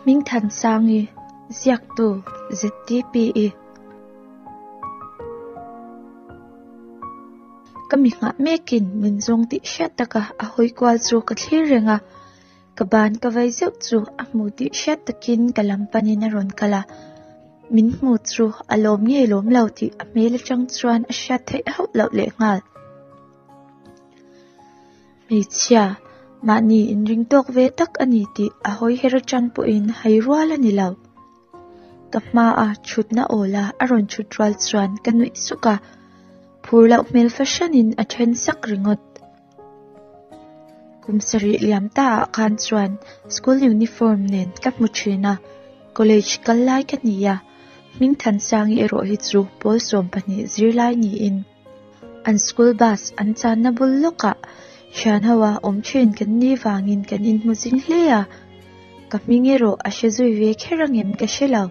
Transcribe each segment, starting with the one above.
Hmingthansangi, Ziaktu, ZTPE. Ka mi nghah mekin min zawng tih hriat taka a hawi kual chu ka thlir reng a, ka ban ka vai zeuh chu a hmu tih hriat takin ka lam panin a rawn kal a, min hmu chu a lawm nge lawm lo tih a hmel atang chuan a hriat theih hauh loh lehnghal. Hmeichhia, mahni inring tawk ve tak a ni tih a hawi her atang pawhin hai rual a ni lo. Ka hmaa thutna awla a rawn thut rual chuan ka nuih suk a, phur loh hmel fahranin a then sak ringawt. Kum sarih liam ta ah khan chuan school uniform nen ka hmu thin a, college kal lai ka ni a, Hmingthansangi erawh hi chu pawl 12 zirlai niin An school bus an channa bul lawkah thian ho a awm thin kan nih vangin kan inhmu zing hle a, ka hming erawh a hre zui ve kher angem ka hre lo.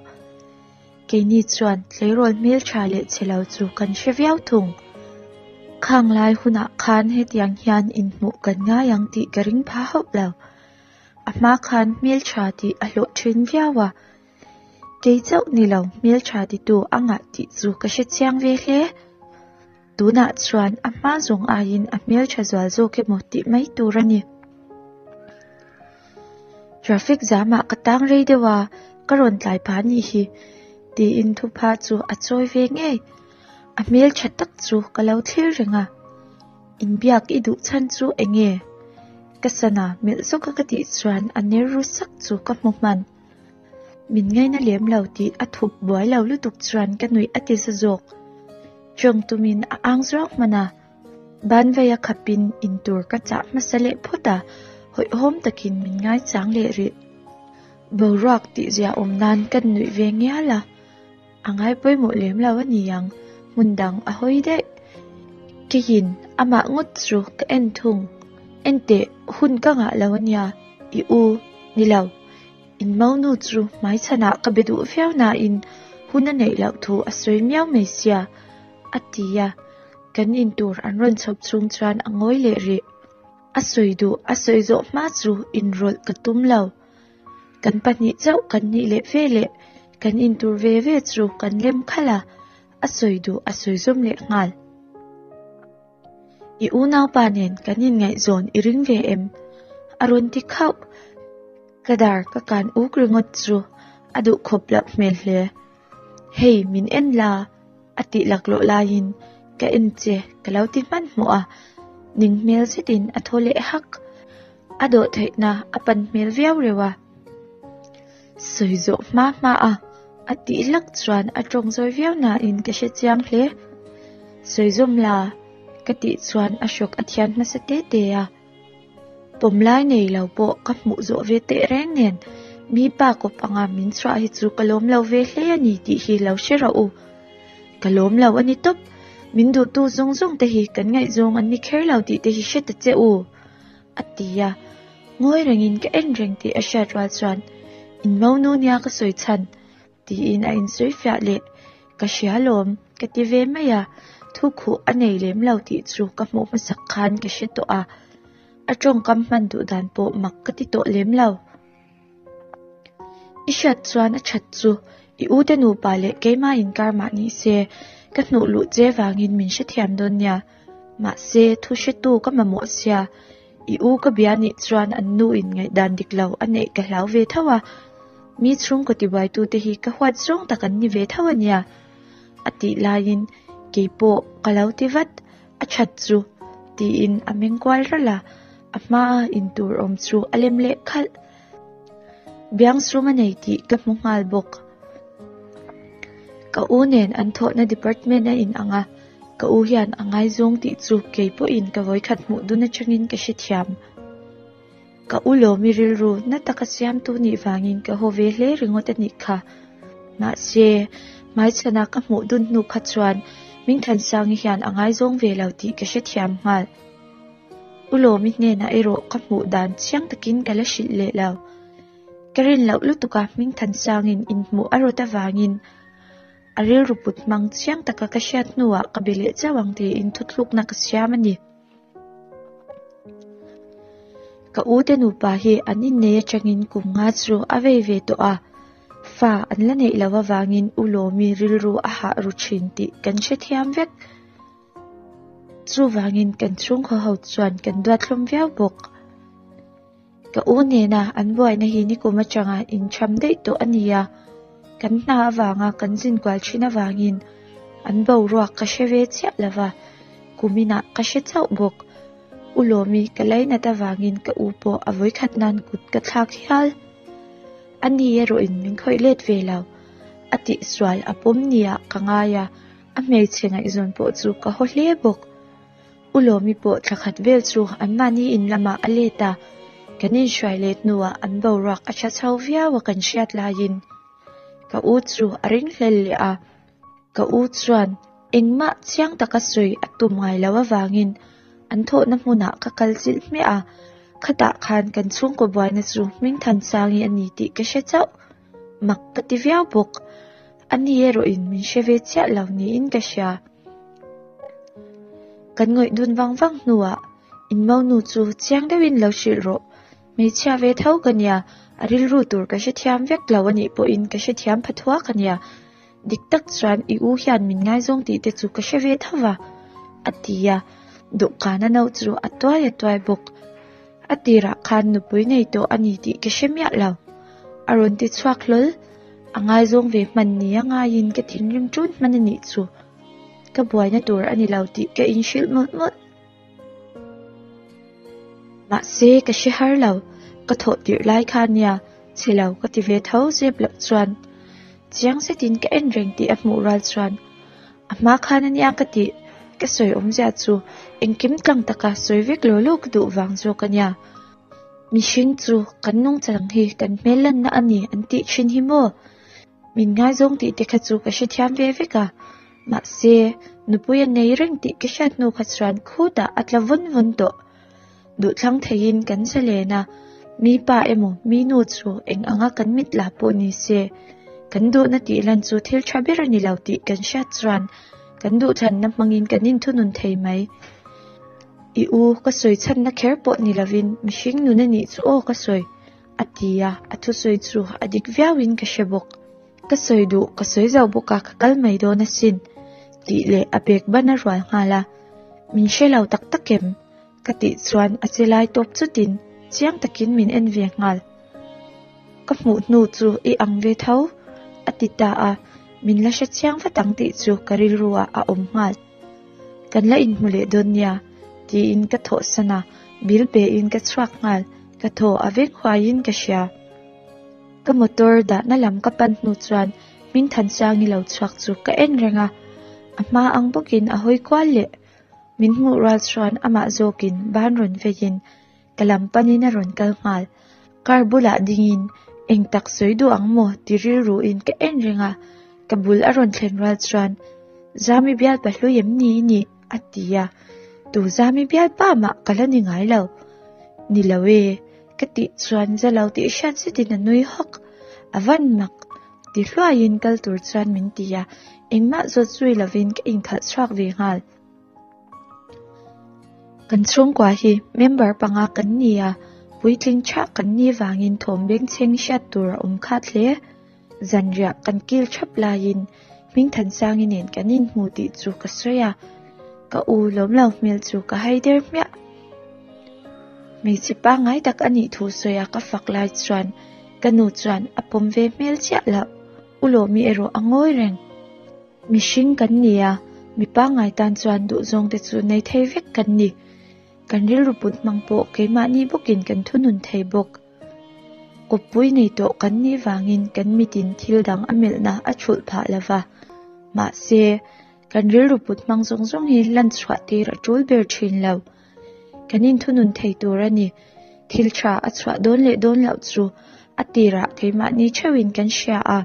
Keini chuan tleirawl hmeltha leh chhe lo chu kan hre viau thung. Khang lai hunah khan hetiang hian inhmuh kan ngai ang tih ka ring pha hauh lo. A hma khan hmeltha tih a hlawh thin viau a. Kei chauh ni lo hmeltha titu a ngah tih chu ka hre chiang ve hle. Tunah chuan a hma zawng aiin a hmeltha zual zawk emaw tih mai tur a ni. Traffic zamah ka tang rei deuh a, ka rawn tlai pah anih hi tiin thupha chu a chawi ve ngei. A hmeltha tak chu ka lo thlir reng a, inbiak i duh chhan chu eng nge? Ka sana melh zawka ka tih chuan a ner ru sak chu ka hmu hman. Min ngaina lem lo tih a thup buai lo lutuk chuan ka nuih a ti za zawk. Tawng tumin a ang zuang hman a, banvei a khapin intur ka chah hmasa leh phawt a, hawihhawm takin min ngaichang leh rih. Boruak tih ziahawm nan kan nuih ve ngial a, a ngai pawimawh lem lo a ni ang, hmun dang a hawi daih. Keiin amah ngawt chu ka en thung, enteh hun ka ngah lo a nia, i u, ni lo. In maunu chu hmaichhanah ka be duh viau nain hun a neih loh thu a sawi miau mai sia, a ti a, kan in tur an rawn chhawp chhung chuan a ngawi leh rih. A sawi duh a sawi zawh hma chu inrawlh ka tum lo. Kan pahnih chauh kan nih leh ve leh kan in tur ve ve chu kan lem khalh a, a sawi duh a sawi zawm leh nghal. I unaupa nen kan inngaihzawn i ring ve em? A rawn ti khauh. Ka dar ka kan uk ringawt chu a duh khawp loh hmel hle. Hei min en la a tih laklawh laiin ka en che ka lo ti hmanhmawh a, ning hmel zetin a thaw leh hak. A dawh theihna a pan hmel viau reuh a. Sawi zawh hma hma a a tih hlak chuan a tawng zawi viau nain ka hre chiang hle. Sawi zawm la ka tih chuan a hrawk a thian hmasa te te a. Pawm lai nei lo pawh ka hmuh zawh ve teh reng nen mi pa kawp anga min chhuah hi chu ka lawm lo ve hle a ni tih hi lo hre rawh u. Ka lawm lo a ni tawp, min duhtu zawng zawng te hi kan ngaihzawng an ni kher lo tih te hi hre ta che u a ti a. Ngawi rengin ka en reng tih a hriat rual chuan in maunu nia ka sawi chhan tiin a insawi fiah leh ka hria lawm ka ti ve mai a, thu khuh a nei lem lo tih chu ka hmuh hmasak khan ka hre tawh a, a tawngkam hman duh dan pawh mak ka ti tawh lem lo. I hriat chuan a that chu i u te nupa leh keimah inkar mah ni se ka hnuh luh che vangin min hrethiam dawn nia, mahse thu hretu ka mamawh sia I u ka bia nih chuan an nu in ngaihdan dik lo a neih ka hlau ve tho a, mi chhungkaw tibuaitu te hi ka huat zawng tak an ni ve tho a nia, a tih laiin keipawh ka lo ti vat, a that chu tiin a meng kual ralh a, a hmaa intur awm chu a lem leh khalh. Biangsum a nei tih ka hmu nghal bawk. Ka u nen an thawhna department a inang a, ka u hian a ngaizawng tih chu kei pawhin ka vawikhat hmuh dun atangin ka hrethiam. Ka u lawmi rilru na taka siamtu nih vangin ka haw ve hle ringawt a nih kha. Mahse, hmaichhana ka hmuh dun hnu kha chuan Mingthansangi hian a ngaizawng ve lo tih ka hrethiam nghal. U Lawmi hnenah erawh ka hmuh dan chiang takin ka la hrilh leh lo. Ka rin loh lutuk a Hmingthansangin inhmuh a rawt avangin a rilru put hmang chiang taka ka hriat hnuah ka be leh chauh ang tiin thuthlukna ka siam a ni. Ka u te nupa hi an innei atangin kum nga chu a vei ve tawh a, fa an la neih loh avangin U Lawmi rilru a hah ru thin tih kan hrethiam vek. Chuvangin kan chhungkaw ho chuan kan duat hlawm viau bawk. Ka u nena an buaina hi nikum atanga intham daih tawh a ni a, kan hna avanga kan zinkual thin avangin an boruak ka hre ve chiah lo va, kuminah ka hre chauh bawk. U Lawmi ka lainat avangin ka u pawh a vawikhat nan kut ka thlak hial. A ni erawhin min khawih let ve lo. A tihsual a pawm nia ka ngai a, a hmeichhe ngaihzawn pawh chu ka haw hle bawk. U Lawmi pawh thla khat vel chu anmahni in lamah a let a, kan inhruai let hnuah an boruak a tha chho viau a kan hriat laiin ka u chu a ringhlel leh a, ka u chuan engmah chiang taka sawi a tum ngai loh avangin an thawhna hmunah ka kal chilh hmiah a, khatah khan kan chhungkaw buaina chu Hmingthansangi a ni tih ka hre chauh. Mak ka ti viau bawk. A ni erawhin min hre ve chiah lo niin ka hria. Kan ngawih dun vang vang hnuah in monu chu chiang deuhin lo hrilh rawh. Hmeichhia ve tho ka nia, a rilru tur ka hrethiam vek lo a nih pawhin ka hrethiam pha thuak a nia. Dik tak chuan i u hian min ngaizawng tih te chu ka hre ve tho va, a ti a, dawhkan a no chu a tuai a tuai bawk. A tirah khan nupui nei tawh a ni tih ka hre miah lo. A rawn ti chhuak hlawl. A ngaizawng ve hman ni a ngaiin ka thinrim ṭun hman a nih chu. Ka buaina tur a ni lo tih ka inhrilh mawlh mawlh. Mahse ka hre har lo, ka thawh tirh lai kha nia, chhe lo ka ti ve tho zep loh chuan. Chiang zetin ka en reng tih a hmuh rual chuan a hma khan a nia ka tih, ka sawi awmzia chu engkim tlang taka sawi vek law law ka duh vang zawk a nia. Mihring chu kan nungchang hi kan hmel lanna a ni an tih thin hi maw? Min ngaizawng tih te kha chu ka hrethiam ve vek a, mahse nupui a nei reng tih ka hriat hnu kha chuan khutah a tla vawn vawn tawh. Duhthlang theiin kan che len a, mi pa emaw mi nu chu eng anga kan mit la pawh ni se, kan duhna tih lan chu thil tha ber a ni lo tih kan hriat chuan kan duhthlanna hmangin kan inthunun thei mai. I u, ka sawi chhanna kher pawh ni lovin mihring nun a nih chu aw ka sawi, a ti a, a thusawi chu a dik viauin ka hre bawk. Ka sawi duh, ka sawi zo bawk a, ka kal mai dawn asin, tih leh a bag ban a rual nghal a. Min hre lo tak tak em? Ka tih chuan a che lai tawp chutin chiang takin min en ve nghal. Ka hmuh hnu chu i ang ve tho, a ti ta a, min la hre chiang vat ang tih chu ka rilru ah a awm nghal. Kan la inhmu leh dawn nia, tiin ka thawhsan a, bil pein ka chhuak nghal, ka thaw a vek huaiin ka hria. Ka motor dahna lam ka pan hnu chuan Hmingthansangi lo chhuak chu ka en reng a, a hma ang bawkin a hawi kual leh. Min hmuh rual chuan amah zawkin ban rawn veiin ka lam panin a rawn kal nghal. Car bulah dingin eng tak sawi duh ang maw ti rilruin ka en reng a, ka bul a rawn thlen rual chuan Zami bialpa hlui em ni i nih? a ti a, tu Zami bialpa mah ka la ni ngai lo. Ni lo e, ka tih chuan za lo tih hriat zetin a nui hawk. A van mak ti hluaiin kal tur chuan min ti a, engmah zawt zui lovin ka inkhalh chhuak ve nghal. Kan chhungkua hi member panga kan ni a, puitling chhah kan nih vangin thawm bengchheng hriat tur a awm khat hle. Zanriah kan kil thap laiin Hmingthansangi nen kan inhmu tih chu ka sawi a, ka u lawmlo hmel chu ka hai der hmiah. Hmeichhe pangngai tak a nih thu sawi a ka fak lai chuan ka nu chuan a pawm ve hmel chiah loh, u Lawmi erawh a ngawi reng. Mihring kan ni a, mi pangngai tan chuan duhzawng te chu nei thei vek kan ni. Kan rilru put hmang pawh keimahni bawkin kan thunun thei bawk. Kawppui nei tawh kan nih vangin kan mitin thil dang a melhna a thulh phah lo va. Mahse, kan rilru put hmang zawng zawng hi lan chhuah tir a tul ber thin lo. Kan inthunun thei tur a ni. Thil tha a chhuah dawn leh dawn loh chu a tirah keimahni theuhin kan hria a,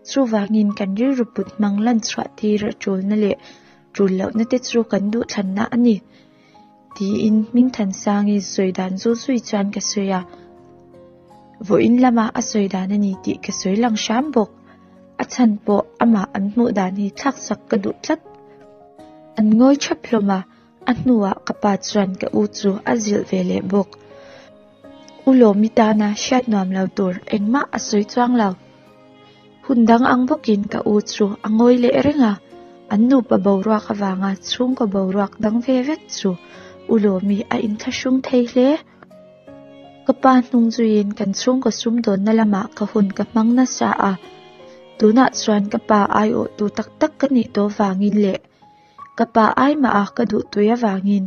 chuvangin kan rilru put hmang lan chhuah tir a tulna leh tul lohna te chu kan duhthlanna a ni. Tiin Hmingthansangi sawi dan zu zui chuan ka sawi a, vawiin lama a sawi dan a ni tih ka sawi lang hram bawk. A chhan pawh amah an hmuh dan hi thlaksak ka duh tlat. An ngawi thap hlawm a, a hnuah ka pa chuan ka u chu a zilh ve leh bawk. U Lawmi tana hriat nuam lo tur engmah a sawi chuang lo. Hun dang ang bawkin ka u chu a ngawi leh reng a, an nupa boruak avanga chhungkaw boruak dang ve vek chu U Lawmi a inthlahrung thei hle. Ka pa hnung zuiin kan chhungkaw sumdawnna lamah ka hun ka hmang nasa a, tunah chuan ka pa aiawhtu tak tak ka nih tawh vangin leh Ka pa ai mah a ka duh tui avangin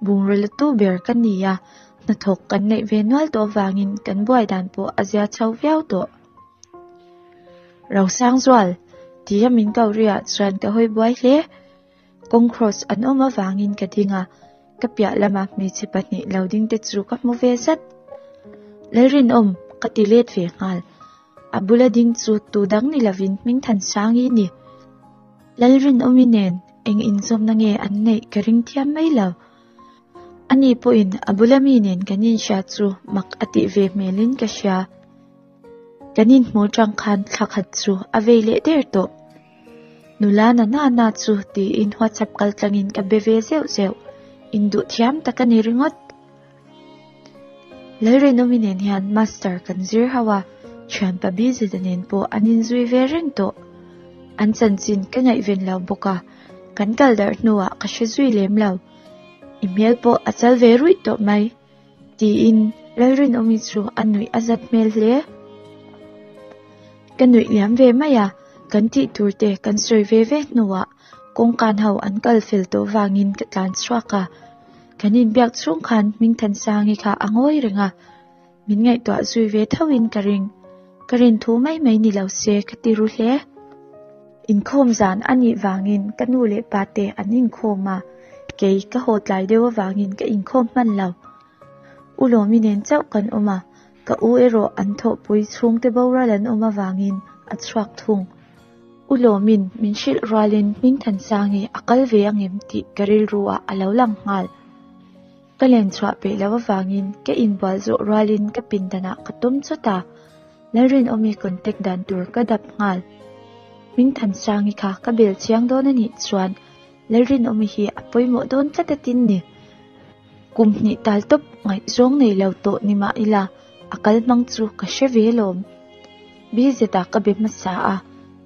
bungraw la tu ber ka ni a, hnathawk kan neih ve nual tawh avangin kan buai dan pawh a zia chho viau tawh. Rosangzual, tia min ko riah chuan ka hawi buai hle. Kawng cross an awm avangin ka ding a, ka piah lama hmeichhe pahnih lo ding te chu ka hmu ve zat. Lalrinawm, ka ti let ve nghal. A bula ding chu tu dang ni lovin Hmingthansangi ni. Lalrinawmi nen eng inzawmna nge an neih ka ring thiam mai lo. Ani pawhin a bula mi nen kan inhria chu mak a tih ve hmelin ka hria. Kan inhmu tang khan thla khat chu a vei leh der tawh. Nula na na na chu tiin WhatsApp kal tlangin ka be ve zeuh zeuh. Induh thiam tak a ni ringawt. Lalrinawmi nen hian master kan zir ho a, thianpa Bizita nen pawh an inzui ve reng tawh. An chanchin ka ngaihven lo bawk a, kan kal darh hnuah ka hre zui lem lo. I hmel pawh a chal ve ruih tawh mai, tiin Lalrinawmi chu a nuih a zat hmel hle. Ka nuih liam ve mai a, kan tih tur te kan sawi ve ve hnuah kawngkan ho an kal fel tawh vangin ka tlan chhuak a. Kan inbiak chhung khan Hmingthansangi kha a ngawi reng a, min ngaihtuah zui ve thoin ka ring. Ka rin thu mai mai ni lo se ka ti ru hle. Inkhawm zan a nih vangin ka nu leh pa te an inkhawm a, kei ka haw tlai deuh avangin ka inkhawm hman lo. U Lawmi nen chauh kan awm a, ka u erawh an thawhpui chhungte boral an awm avangin a chhuak thung. U Lawmin min hrilh rualin Hmingthansangi a kal ve angem tih ka rilru ah a lo lang nghal. Ka len chhuah peih loh avangin ka inbual zawh rualin ka pindanah ka tawm chawt a, Lalrinawmi contact dan tur ka dap nghal. Hmingthansangi kha ka bel chiang dawn a nih chuan Lalrinawmi hi a pawimawh dawn tlat a tin ni. Kum hnih tal tawp ngaihzawng nei lo tawh ni mah ila a kal hmang chu ka hre ve lawm. Bz-a ka be hmasa a,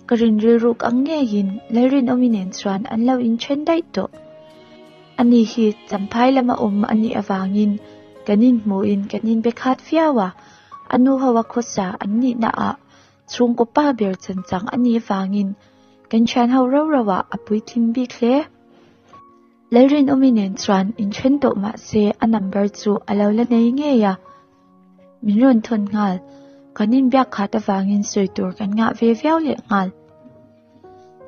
ka rin rilruk ang ngeiin Lalrinawmi nen chuan an lo inthen daih tawh. Ani hi Champhai lama awm a nih avangin kan inhmuhin kan inbe khat viau a, a nu ho a khawsa an nihna ah chhungkaw pa ber chanchang a nih avangin kan thian ho rau rau ah a puitling bik hle. Lalrinawmi nen chuan inthen tawh mah se a number chu a lo la nei ngei a. Min rawn thawn nghal. Kan inbiak khat avangin sawi tur kan ngah ve viau leh nghal.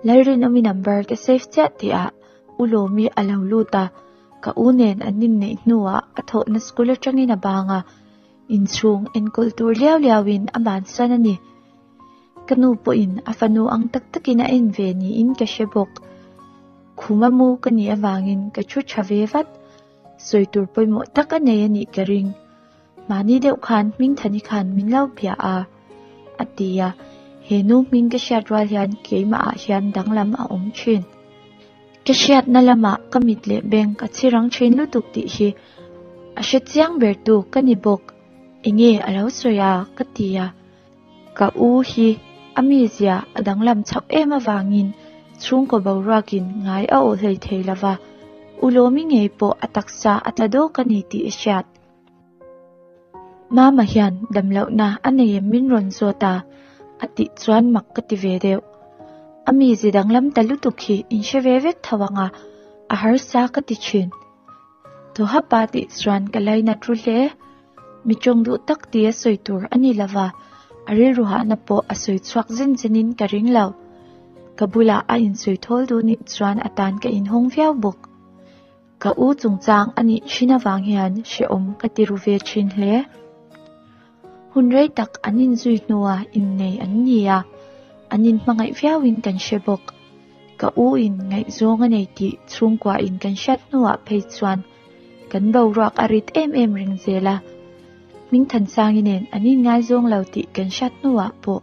Lalrinawmi number ka save chiah tih ah U Lawmi a lo lut a, ka u nen an inneih hnuah a thawhna school atangin a bang a, inchhung enkawl tur liau liauin a bansan a ni. Ka nu pawhin a fanu ang tak takin a en ve niin ka hre bawk. Khuma mu ka nih avangin ka thu tha ve vat. Sawi tur pawimawh tak a nei a nih ka ring. Mahni deuh khan Hmingthani khan min lo bia a, a ti a. He nu hming ka hriat rual hian keimah ah hian danglam a awm thin. Ka hriatna lamah ka mit leh beng ka chhirang thin lutuk tih hi a hre chiang ber tu ka ni bawk. Enge a lo sawi a? ka ti a. Ka u hi a mizia a danglam chhoh em avangin chhungkaw boruakin ngai a awh hlei thei lova, U Lawmi ngei pawh a taksa a tla dawk a ni tih a hriat. Mama hian damlohna a nei em min rawn zawt a, a tih chuan mak ka ti ve deuh. A mizi danglam ta lutuk hi in hre ve vek tho ang a, a harsa ka ti thin. Tawhapa tih chuan ka lainat ru hle. Mi tawng duh tak tia sawi tur a ni lova, a rilru hahna pawh a sawi chhuak zen zenin ka ring lo. Ka bulah a insawi thawl duh nih chuan a tan ka inhawng viau bawk. Ka u chungchang a nih thin avang hian hrehawm ka ti ru ve thin hle. Hun rei tak an inzui hnua innei an ni a, an inhmangaih viauin kan hre bawk. Ka u in ngaihzawng a nei tih chhungkua in kan hriat hnuah phei chuan kan boruak a rit em em reng zel a. Hmingthansangi nen an inngaizawng lo tih kan hriat hnuah pawh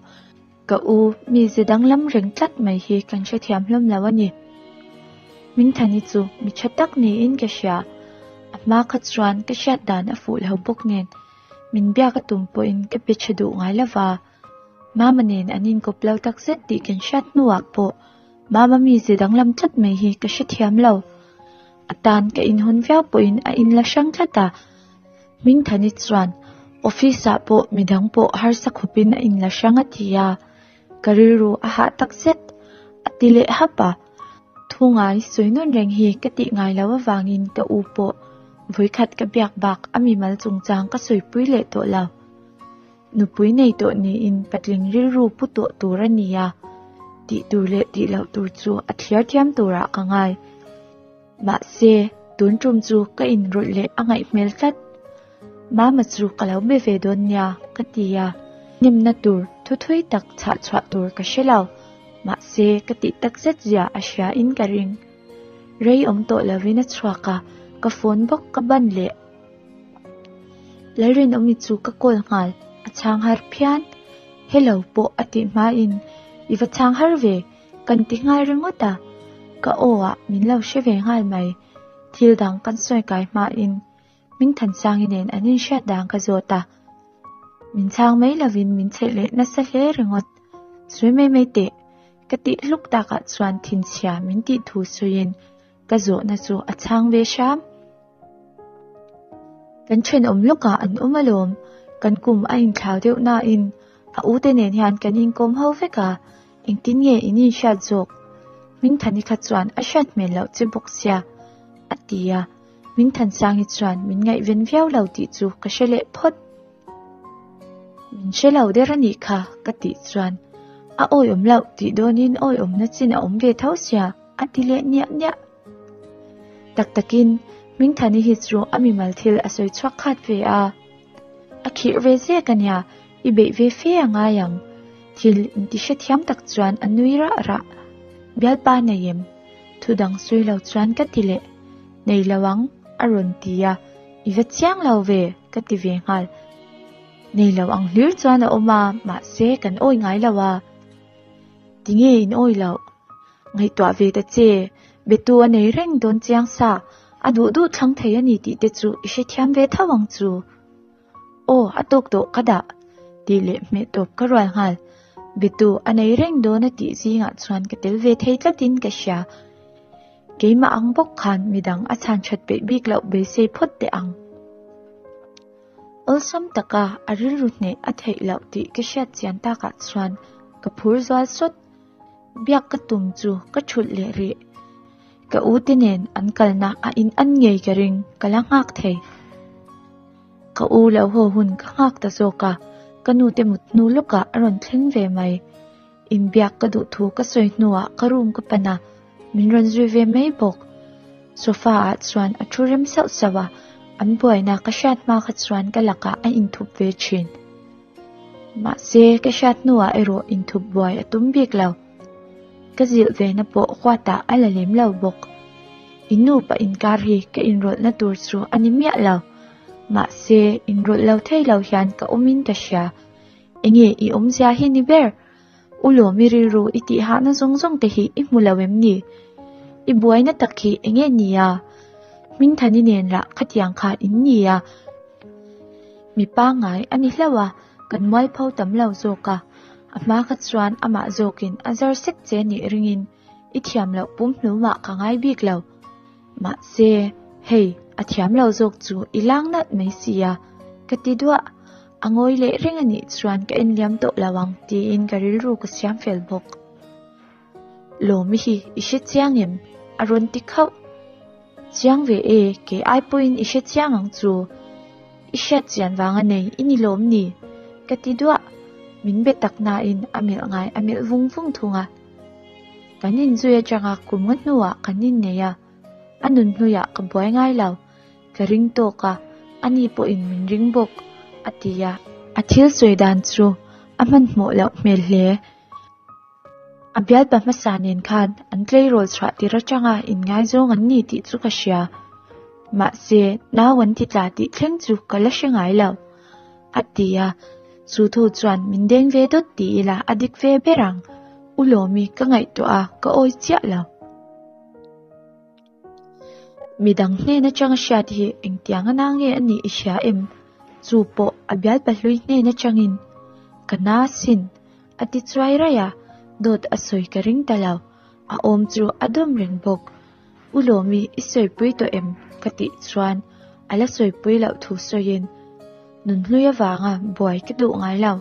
ka u mize danglam reng tlat mai hi kan hrethiam hlawm lo a ni. Hmingthani chu mi tha tak niin ka hria. A hma kha chuan ka hriat dan a fuh lo bawk nen. Min biak a tum pawhin ka pe tha duh ngai lo va, Mama nen an inkawp lo takzet tih kan hriat hnuah pawh Mama mize danglam tlat mai hi ka hrethiam lo. A tan ka inhawn viau pawhin a inla hrang tlat a, Hmingthani chuan office ah pawh midang pawh harsa khawpin a inla hrang a ti a, ka rilru a hah takzet a ti leh hap a. Thu ngai sawi nawn reng hi ka tih ngai lo avangin ka u pawh vawikhat ka biak bak a mimal chungchang ka sawipui leh tawh lo. Nupui nei tawh niin patling rilru pu tawh tur a ni a, tih tur leh tih loh tur chu a thliar thiam turah ka ngai. Mahse, tun tum chu ka inrawlh leh a ngaih hmel tlat. Mama chu ka lo be ve dawn nia, ka ti a. Hnemna tur thu thui tak chhah chhuah tur ka hre lo. Mahse, ka tih tak zet zia a hria in ka ring. Rei awm tawh lovin a chhuak a, ka phone bawk ka ban leh. Lalrinawmi chu ka call nghal, a chhang har phian. Hello pawh a tih hmain, I va chhang har ve, kan ti nghal ringawt a. Ka aw ah min lo hre ve nghal mai. Thil dang kan sawi kai hmain Hmingthansangi nen an inhriat dan ka zawt a. Min chhang mai lovin min chheih leh nasa hle ringawt. Sawi mai mai teh, ka tih hluk takah chuan thinchhia min tih thu sawiin ka zawhna chu a chhang ve hram. Kan thenawm lawkah an awm alawm, kan kum a inthlau deuh nain a ute nen hian kan inkawm ho vek a, engtin nge in inhriat zawk? Hmingthani kha chuan a hriat hmel loh che bawk sia, a ti a, Hmingthansangi chuan min ngaihven viau lo tih chu ka hre leh phawt. Min hre lo der a nih kha, ka tih chuan a awiawm loh tih dawnin awiawmna chin a awm ve tho sia, a ti leh niah niah. Tak takin Hmingthani hi chu a mimal thil a sawi chhuak khat ve a. A khirh ve zek a nia, i beih ve fe a ngai ang. Thil inti hrethiam tak chuan a nui rah rah. Bialpa nei em? Thu dang sawi lo chuan ka ti leh. Nei lo ang, a rawn ti a. I va chiang lo ve, ka ti ve nghal. Nei lo ang hlir chuan a awm a, mahse kan awi ngai lo a. Tinge in awi loh? Ngaihtuah ve ta che, betu a nei reng dawn chiang sa, a duh duh thlang thei a ni tih te chu i hrethiam ve tho ang chu. Aw, a tawk tawh ka dah, tih leh hmeh tawp ka rual nghal. Betu a nei reng dawn a tih zingah chuan ka tel ve thei tlatin ka hria. Keimah ang bawk khan midang a chhan that peih bik loh beisei phawt teh ang. Awlsam taka a rilru hneh a theih loh tih ka hriat chian takah chuan ka phur zual sawt. Biak ka tum chu ka thulh leh rih. Ka u te nen an kalna a in an ngei ka ring, ka la nghak thei. Ka u lo haw hun ka nghak ta zawk a, ka nu te mut hnu lawkah a rawn thleng ve mai. Inbiak ka duh thu ka sawi hnuah ka room ka pan a, min rawn zui ve mai bawk. Sofa ah chuan a thu rem sauh sauh a, an buaina ka hriat hma kha chuan ka lakah a inthup ve thin. Mahse, ka hriat hnuah erawh inthup buai a tum bik lo. Ka zilh ve na pawh huatah a la lem lo bawk. I nupa inkar hi ka inrawlhna tur chu a ni miah lo. Mahse, inrawlh lo thei lo hian ka awmin ka hria. Enge i awmzia hi ni ber? U Lawmi rilru i tih hahna zawng zawng te hi i hmu lo em ni? I buaina tak hi enge ni a? Hmingthani nen lah khatiang kha in ni a. Mi pangngai a ni hlauh a, kan mualpho tam lo zawk a. A hma kha chuan amah zawkin a zar sek che nih ringin i thiam loh pumhlumah ka ngai bik lo. Mahse, hei, a thiam lo zawk chu i lang nalh mai si a, ka ti duah. A ngawi leh reng a nih chuan ka enliam tawh lo ang tiin ka rilru ka siam fel bawk. Lawmi hi i hre chiang em? A rawn ti khauh. Chiang ve e, kei ai pawhin i hre chiang ang chu. I hriat chian vang a nei i ni lawm ni? Ka ti duah. Min be tak nain a melh ngai a melh vung vung thung a. Kan inzui atanga kum nga hnuah kan innei a, a nun hnuiah ka buai ngai lo. Ka ring tawk a, ani pawhin min ring bawk, a ti a. A thil sawi dan chu a hmanhmawh loh hmel hle. A bialpa hmasa nen khan an tleirawl chhuah tir atanga inngaizawng an ni tih chu ka hria. Mahse, nau an ti tla tih thleng chu ka la hre ngai lo, a ti a. Chu thu chuan min deng ve dawt ti ila a dik ve ber ang. U Lawmi ka ngaihtuah a, ka awi chiah lo. Midang hnen atanga hriat hi engtiang a na nge a nih i hria em? Chu pawh a bialpa hlui hnen atangin ka na sin a ti chuai raih a, dawt a sawi ka ring ta lo. A awm chu a dawm reng bawk. U Lawmi i sawipui tawh em? ka tih chuan a la sawipui loh thu sawiin nunhlui avanga buai ka duh ngai lo.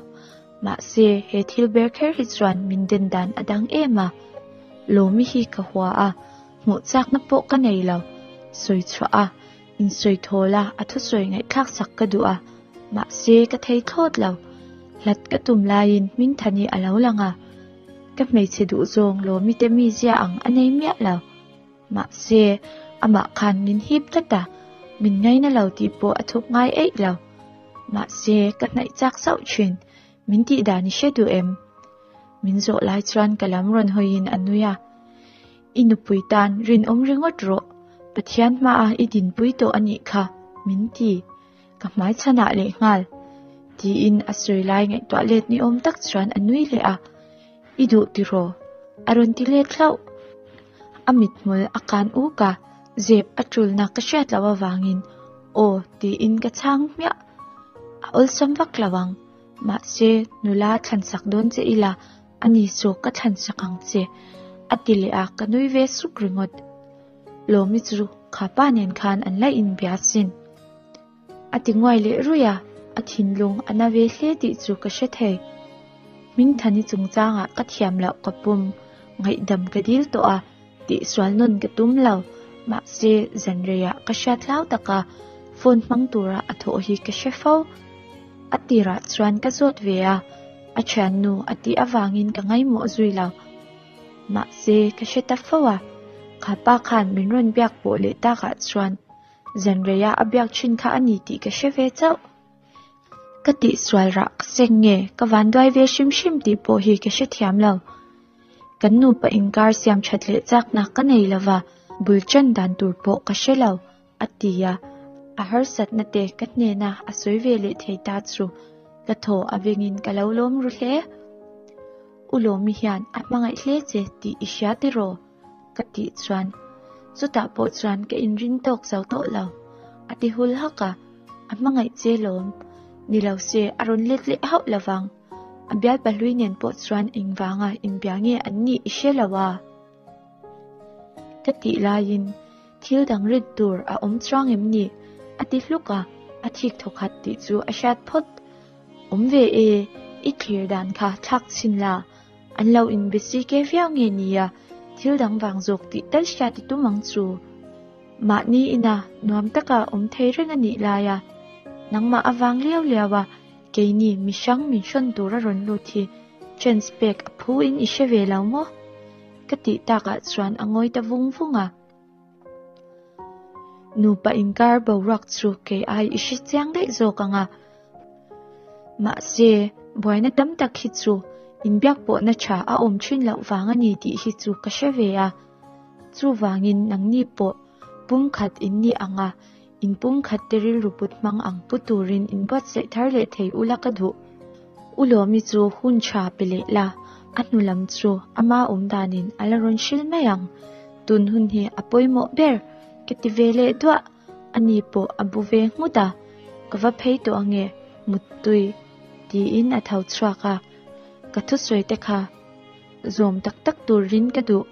Mahse he thil ber kher hi chuan min den dan a dang em a. Lawmi hi ka hua a, hmuh chakna pawh ka nei lo. Sawi chhuah a, insawi thawl a, a thusawi ngaihthlak sak ka duh a, mahse ka thei thlawt lo. Hlat ka tum laiin Hmingthani a lo lang a, ka hmeichhe duhzawng Lawmi te mizia ang a nei miah lo. Mahse amah khan min hip tlat a, min ngaina lo tih pawh a thup ngai eih lo. Mahse ka hnaih chak sauh thin, min tih dan i hre duh em? Min zawh lai chuan ka lam rawn hawiin a nui a, I nupui tan rinawm ringawt rawh, Pathian hmaah i dinpui tawh a nih kha, min ti. Ka hmai chhanah leh nghal. Tiin a sawi lai ngaihtuah let ni awm tak chuan a nui leh a, I duh tiraw? A rawn ti let hlauh. A mithmul a kan uk a, zep a tulna ka hriat loh avangin aw tiin ka chhang hmiah. A awlsam vak lo ang. Mahse, nula thlan sak dawn che ila, ani chu ka thlan sak ang che, a ti leh a, ka nui ve suk ringawt. Lawmi chu kha pa nen khan an la inbia sin. A ti nguai leh ruih a, a thinlung a na ve hle tih chu ka hre thei. Hmingthani chungchangah ka thiam loh ka pum, ngaihdam ka dil tawh a, tihsual nawn ka tum lo. Mahse, zanreiah ka hriat hlau taka phone hmang tura a thawh hi ka hre fo. A tirah chuan ka zawt ve a, a thiannu a tih avangin ka ngaimawh zui lo. Mahse, ka hre ta fo a, kha pa khan min rawn biak pawh leh takah chuan Zanreiah a biak thin kha a ni tih ka hre ve chauh. Ka tihsual rah ka seng nge, ka vanduai ve hrim hrim tih pawh hi ka hrethiam lo. Kan nupa inkar siam that leh chakna ka nei lova, bul tan dan tur pawh ka hre lo, a ti a. A harsatna te ka hnena a sawi ve leh thei ta chu ka thaw a vengin ka lo lawm ru hle. U Lawmi hian a hmangaih hle che tih i hria tiraw? Ka tih chuan chutah pawh chuan ka inring tawk zo tawh lo. A ti hul hak a, a hmangaih che lawm. Ni lo se a rawn let leh hauh lo vang. A bialpa hlui nen pawh chuan engvanga inbia nge an nih i hre lo a? Ka tih laiin thil dang rit tur a awm chuang em ni? A ti hluk a, a thik thawkhat tih chu a hriat phawt. Awm ve e, i thlir dan kha thlak chhin la. An lo inbe si ke viau nge nia, thil dang vang zawk tih tal hriat i tum ang chu. Mahni ina nuam taka awm thei reng a nih laia nangmah avang liau liau a keini mihrang min hrawn tur a rawn lut hi chance pek a phu in i hre ve lo maw? Ka tih takah chuan a ngawi ta vung vung a. Nupa inkar boruak chu kei ai i hre chiang daih zawk ang a. Mahse, buaina tam tak hi chu inbiak pawhna tha a awm thin loh vang a ni tih hi chu ka hre ve a. Chuvangin nangni pawh pumkhat in nih ang a, in pumkhat te rilru put hmang ang pu turin in buatsaih thar leh thei ula ka duh. U Lawmi chu hun tha pe leh la, a hnu lam chu ama awm danin a la rawn hril mai ang. Tun hun hi a pawimawh ber, ka ti ve leh duah. Ani pawh a bu ve nghut a, Ka va phei tawh ange, Muttui, tiin a tho chhuak a, ka thusawi te kha zawm tak tak turin ka duh.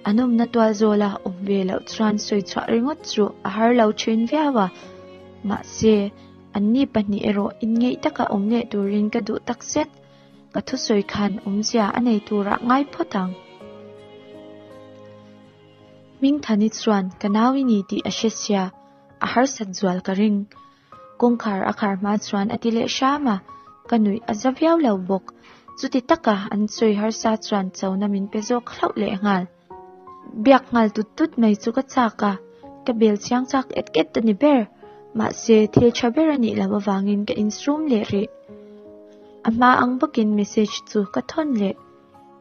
An awmna tual zawla awm ve loh chuan sawi chhuah ringawt chu a har lo thin viau a, mahse, anni pahnih erawh inngeih taka awm leh turin ka duh tak zet. Ka thusawi khan awmzia a nei turah ngai phawt ang. Hmingthani chuan ka nau i ni tih a hre sia, a harsat zual ka ring. Kawngkhar a khar hma chuan a ti leh hram a, ka nuih a za viau lo bawk. Chuti taka an sawi harsa chuan chona min pe zawk hlauh leh nghal. Biak nghal tut tut mai chu ka chak a, ka bel chiang chak et et a ni ber. Mahse, thil tha ber a nih loh avangin ka insum leh rih. A hma ang bawkin message chu ka thawn leh.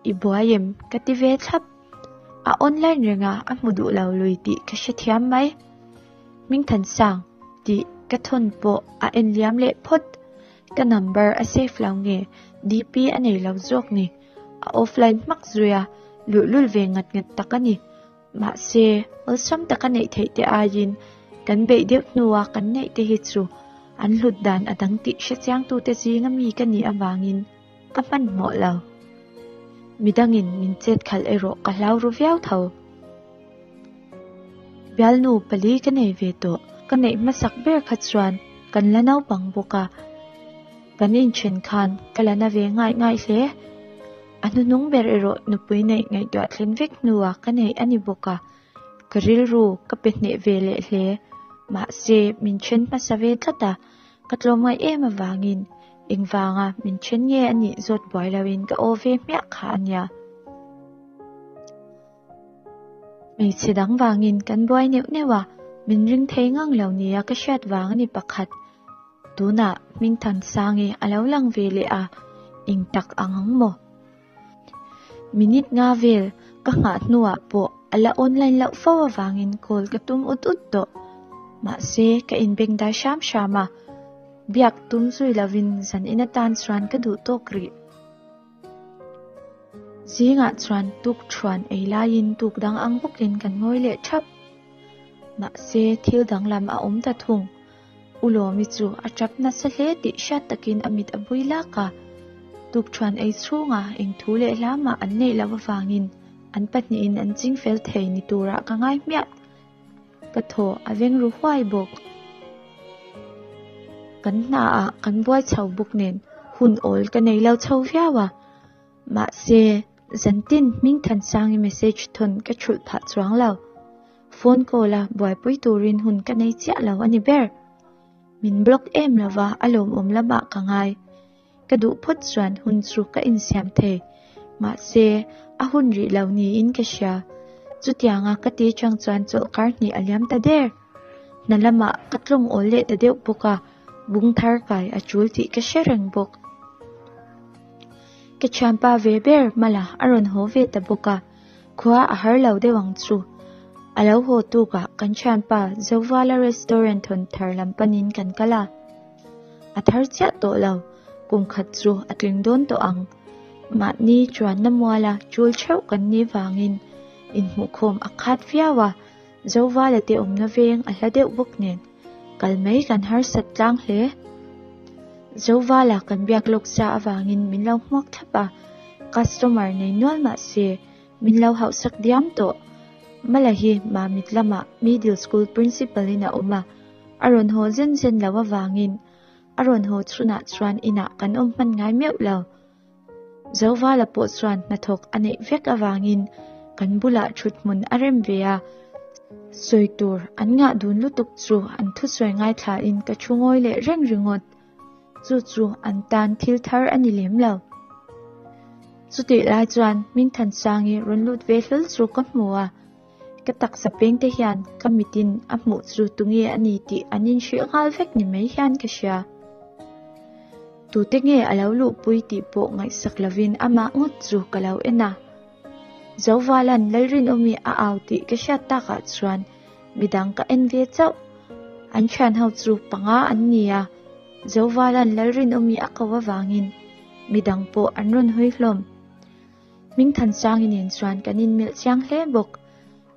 I buai em? Ka ti ve thlap. A online reng a, a hmu duh lo lui tih ka hrethiam mai. Hmingthansang tih ka thawn pawh a en liam leh phawt. Ka number a save lo nge DP a nei lo zawk ni. A offline hmak zui a, luhlul ve ngat ngat tak a ni. Mahse, awlsam taka neih theih te aiin kan beih deuh hnua kan neih te hi chu. An hlut dan a dang tih hrechiangtute zinga mi ka nih avangin ka hmanhmawh lo. Midangin min chet khalh erawh ka hlau ru viau tho. Bialnu pali ka nei ve tawh. Ka neih hmasak ber kha chuan kan la naupang bawk a, kan inthen khan ka la na ve ngaih ngaih hle. A hnuhnung ber erawh nupui neih ngaihtuah thlen vek hnuah ka neih a ni bawk a, ka rilru ka pe hneh ve leh hle. Mahse, min then hmasa ve tlat a, ka tlawmngaih em avangin engvanga min then nge a nih zawt buai loin ka aw ve hmiah kha a nia. Hmeichhe dang vangin kan buai neuh neuh a, min ring thei ngang lo nia ka hriat vang a ni pakhat. Tunah Hmingthansangi a lo lang ve leh a, eng tak ang ang maw? Minute nga vel ka nghah hnuah pawh a la online loh fo avangin call ka tum ut ut tawh. Mahse, ka inbengdai hram hram a, biak tum zui lovin zan in atan chuan ka duh tawk rih. Zingah chuan tuk thuan ei laiin tuk dang ang bawkin kan ngawi leh thap. Mahse, thil danglam a awm ta thung. U Lawmi chu a tap nasa hle tih hriat takin a mit a bui lak a. Tuk thuan ei chhunga eng thu leh hla mah an neih loh avangin an pahnihin an ching fel thei ni turah ka ngai hmiah. Ka thaw a veng ru huai bawk. Kan hnaah kan buai chho bawk nen hun awl ka nei lo chho viau a. Mahse, zantin Hmingthansangi message thawn ka thulh phah chuang lo. Phone call a buaipui turin hun ka nei chiah lo a ni ber. Min block em lova a lawmawm lamah ka ngai. Ka duh phawt chuan hun chu ka insiam thei. Mahse, a hun rih lo niin ka hria. Chutianga ka ti chang chuan chawlhkar hnih a liam ta der. Hna lamah ka tlawng awl leh ta deuh bawk a, bung thar kai a tul tih ka hre reng bawk. Ka thianpa ve ber Mala a rawn haw ve ta bawk a, khua a har lo deuh ang chu. A lo haw tukah kan thianpa Zovala restaurant hawn thar lam panin kan kal a. A thar chiah tawh lo, kum khat chu a tling dawn tawh ang. Mahni chuanna muala chul theuh kan nih vangin inhmuhkhawm a khat viau a, Zovala te awmna veng a hla deuh bawk nen kal mai kan harsat tlang hle. Zovala kan biak lawk sa avangin min lo hmuak thlap a, customer nei nual mah se min lo hauhsak diam tawh. Mala hi Mamit lamah Middle School Principal in a awm a, a rawn haw zen zen lo avangin a rawn haw chhunah chuan inah kan awm hman ngai meuh lo. Zovala pawh chuan hnathawk a neih vek avangin kan bulah thut hmun a rem ve a, sawi tur an ngah dun lutuk chu an thusawi ngaithlain ka thu ngawi leh reng ringawt. Chu chu an tan thil thar a ni lem lo. Chutih lai chuan Hmingthansangi rawn lut ve hlawl chu ka hmu a. Ka taksa peng te hian ka mitin a hmuh chu tunge a ni tih an inhrilh nghal vek ni mai hian ka hria. Tute nge a lo luhpui tih pawh ngaihsak lovin amah ngawt chu ka lo en a. Zovalan Lalrinawmi a au tih ka hriat takah chuan midang ka en ve chauh. An thian ho chu panga an ni a, Zovalan Lalrinawmi a ko avangin midang pawh an rawn hawi hlawm. Hmingthansangi nen chuan kan inmelh chiang hle bawk.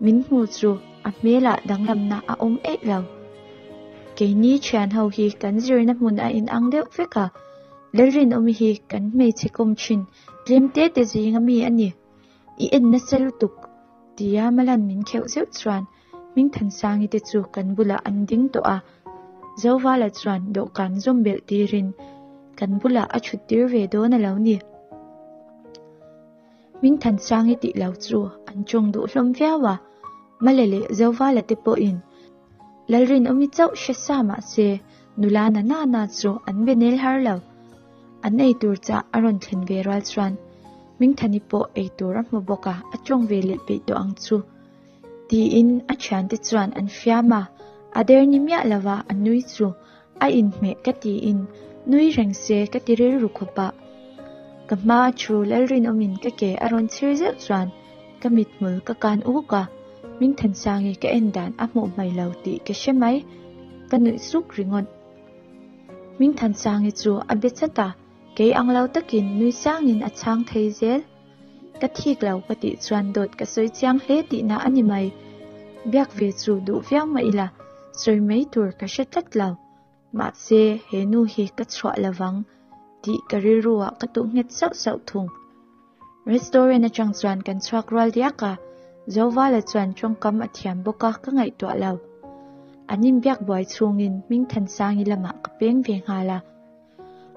Min hmu chu a hmelah danglamna a awm eih lo. Keini thian ho hi kan zirna hmun a inang deuh vek a, Lalrinawmi hi kan hmeichhe kawm thin tlem te te zinga mi a ni. I en nasa lutuk tia Malan min kheuh zeuh chuan Hmingthansangi te chu kan bulah an ding tawh a, Zovala chuan dawhkan zawm belh tirin kan bulah a thut tir ve dawn a lo ni. Hmingthansangi tih lo chu an tawng duh hlawm viau a, Male leh Zovala te pawhin Lalrinawmi chauh hre sa mah se nula na na na chu an be nel har lo. An eitur chah a rawn thlen ve rual chuan Hmingthani pawh eitur a hmu bawk a, a tawng ve leh peih tawh ang chu. Tiin a thiante chuan an fiam a, a der ni miah lova a nui chu a inhmeh ka tiin nui reng se ka ti rilru khawp a. Ka hma a thu Lalrinawmin ka ke a rawn chhir zeuh chuan ka mithmul ka kan uk a, Hmingthansangi ka en dan a hmuh hmai lo tih ka hre mai, ka nuih suk ringawt. Hmingthansangi chu a be chat a, kei ang lo takin nui sangin a chhang thei zel. Ka thik lo ka tih chuan dawt ka sawi chiang hle tihna a ni mai. Biak ve chu duh viau mah ila, sawi mai tur ka hre tlat lo. Mahse, he nu hi ka chhuah lovang tih ka rilru ah ka tuh nghet sauh sauh thung. Restaurant atang chuan kan chhuak rual diak a, Zovala chuan tawngkam a thiam bawk a ka ngaihtuah lo. An inbiak buai chhungin Hmingthansangi lamah ka peng ve nghal a.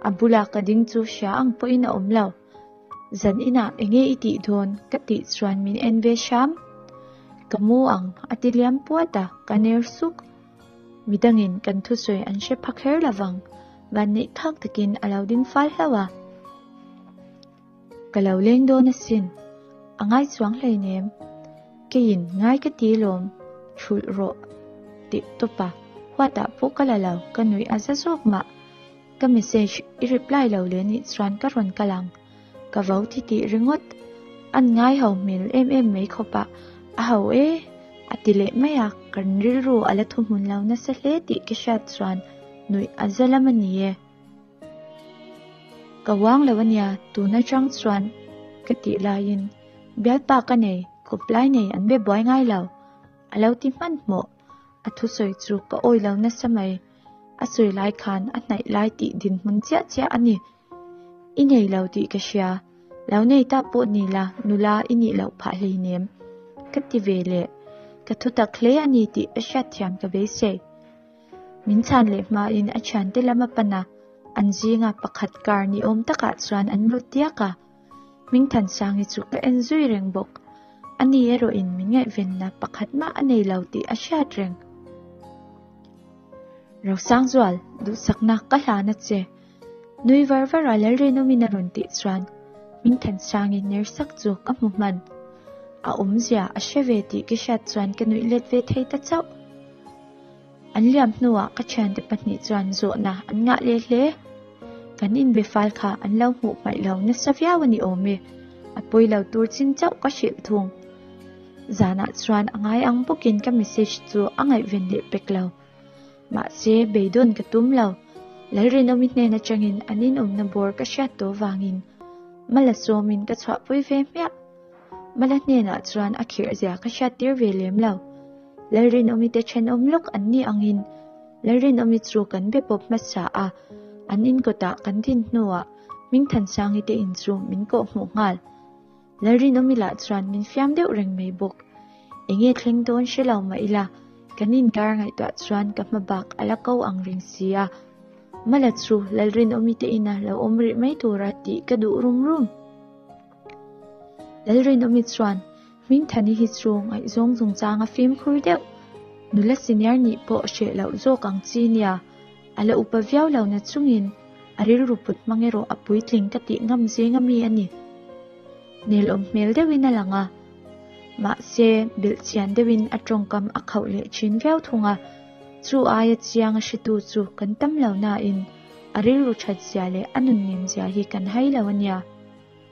A bula ka ding chu hria ang pawhin a awm lo. Zan inah enge i tih dawn ka tih chuan min en ve hram. Ka mu ang a ti liam puat a, ka ner suk. Midangin kan thusawi an hre pha kher lovang, vanneih thak takin a lo ding fal hlauh a. Ka lo leng dawn asin, a ngai chuang hleinem. Keiin ngai ka ti lawm, thulh rawh tih tawp a, huatah pawh ka la lo, ka nuih a za zawk mah. Ka message i reply lo leh nih chuan ka rawn kal ang, ka vo ti tih ringawt. An ngai ho hmel em em mai khawp a, a ho e a ti leh mai a, kan rilru a la thuhmun lo nasa hle tih ka hriat chuan nuih a za lam a ni e. Ka uang lo ania, tun atang chuan ka tih laiin bialpa ka nei, kawplai nei an be buai ngai lo, a lo ti hmanhmawh. A thusawi chu ka awi lo nasa mai. A sawi lai khan a hnaih lai tih dinhmun chiah chiah a ni. I nei lo tih ka hria, lo nei ta pawh ni la nula i nih loh phah hleinem. Ka ti ve leh, ka thutak hle a ni tih a hriatthiam ka beisei. Min chhan leh hmain a thiante lam a pan a, an zinga pakhat kar ni awm takah chuan an lut diak a. Hmingthansangi chu ka en zui reng bawk. Ani erawhin min ngaihvenna pakhat mah a nei lo tih a hriat reng. Rosangzual, duhsakna ka hlan a che. Nui var var a Lalrinawmin a rawn tih chuan Hmingthansangi ner sak chu ka hmu hman. A awmzia a hre ve tih ka hriat chuan ka nuih let ve thei ta chauh. An liam hnuah ka thiante pahnih chuan zawhna an ngah leh hle. Kan inbe fal kha an lo hmuh hmaih lo nasa viau a ni awm e, a pawi lo tur chin chauh ka hrilh thung. Zanah chuan a ngai ang bawkin ka message chu a ngaihven leh pek lo. Mahse, beidawn ka tum lo. Lalrinawmi hnen atangin an inawmna bawr ka hriat tawh vangin Mala sawmin ka chhuahpui ve hmiah. Mala hnenah chuan a khirh zia ka hriat tir ve lem lo. Lalrinawmi te thenawm lawk an nih angin Lalrinawmi chu kan be pawp hmasa a, an in kawtah kan din hnuah Hmingthansangi te in chu min kawh hmuh nghal. Lalrinawmi lah chuan min fiam deuh reng mai bawk. Enge thleng dawn hre lo mah ila, kan inkar ngaihtuah chuan ka hma bak a la ko ang reng si a. Mala chu Lalrinawmi te ina lo awm rih mai tura tih ka duh rum rum. Lalrinawmi chuan Hmingthani hi chu ngaihzawng chungchang a fimkhur deuh. Nula senior nih pawh hreh loh zawk ang chi nia. A la upa viau lo na chungin a rilru put hmang erawh a puitling ka tih ngam zing a mi a ni. Nelawm hmel deuhin a lang a. Mahse, belhchian deuhin a tawngkam a khauh leh thin viau thung a. Chu aia chiang a hretu chu kan tam lo nain a rilru that zia leh a nunnem zia hi kan hai lo a nia.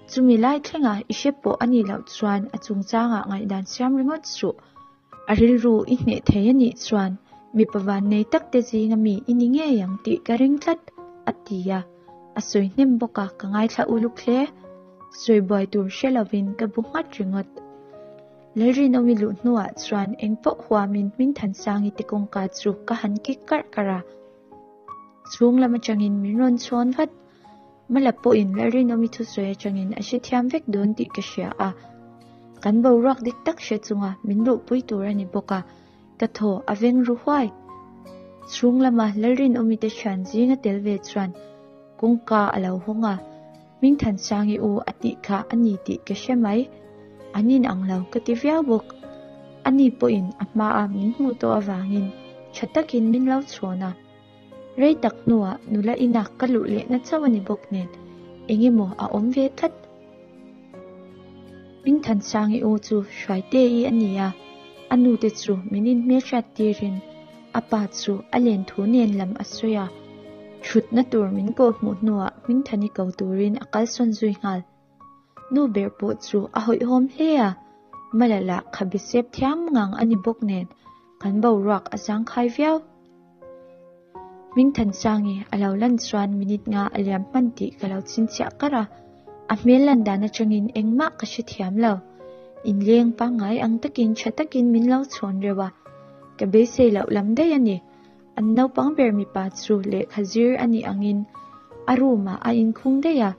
Chumi lai thlenga i hre pawh a nih loh chuan a chungchangah ngaihdan siam ringawt suh. A rilru i hneh thei a nih chuan mipa vannei tak te zinga mi i ni ngei ang tih ka ring tlat, a ti a. A sawi hnem bawk a, ka ngaithla uluk hle. Sawi buai tur hre lovin ka bu nghat ringawt. Lalrinawmi luh hnuah chuan engpawh huamin Hmingthansangi te kawngka chu ka han kik karh karh a. Chhung lam atangin min rawn chhawn vat. Mala pawhin Lalrinawmi thusawi atangin a hrethiam vek dawn tih ka hria a. Kan boruak dik tak hre chunga min luhpui tur a ni bawk a, ka thaw a veng ru huai. Chhung lama Lalrinawmi te thian zinga tel ve chuan kawngka a lo hawng a, Hmingthansangi u a tih kha a ni tih ka hre mai. An inang lo ka ti viau bawk. Ani pawhin a hmaa min hmuh tawh avangin tha takin min lo chhawn a. Rei tak hnuah nula ina ka luh lehna chauh a ni bawk nen eng emaw a awm ve tlat. Hmingthansangi u chu Hruaite-i a ni a, a nute chu min inhmelhriat tirin a pa chu a len thu nen lam a sawi a. Thutna tur min kawh hmuh hnuah Hmingthani ko turin a kalsawn zui nghal. Nu ber pawh chu a hawihhawm hle a, Mala lah khabe sep thiam ngang a ni bawk nen kan boruak a zangkhai viau. Hmingthansangi a lo lan chuan minute nga a liam hman tih ka lo chhinchhiah kar a, a hmel lan dan atangin engmah ka hrethiam lo. Inleng pangngai ang takin tha takin min lo chhawn reuh a, ka beisei loh lam daih a ni. An naupang ber mipa chu lehkha zir a nih angin a room ah a inkhung daih a,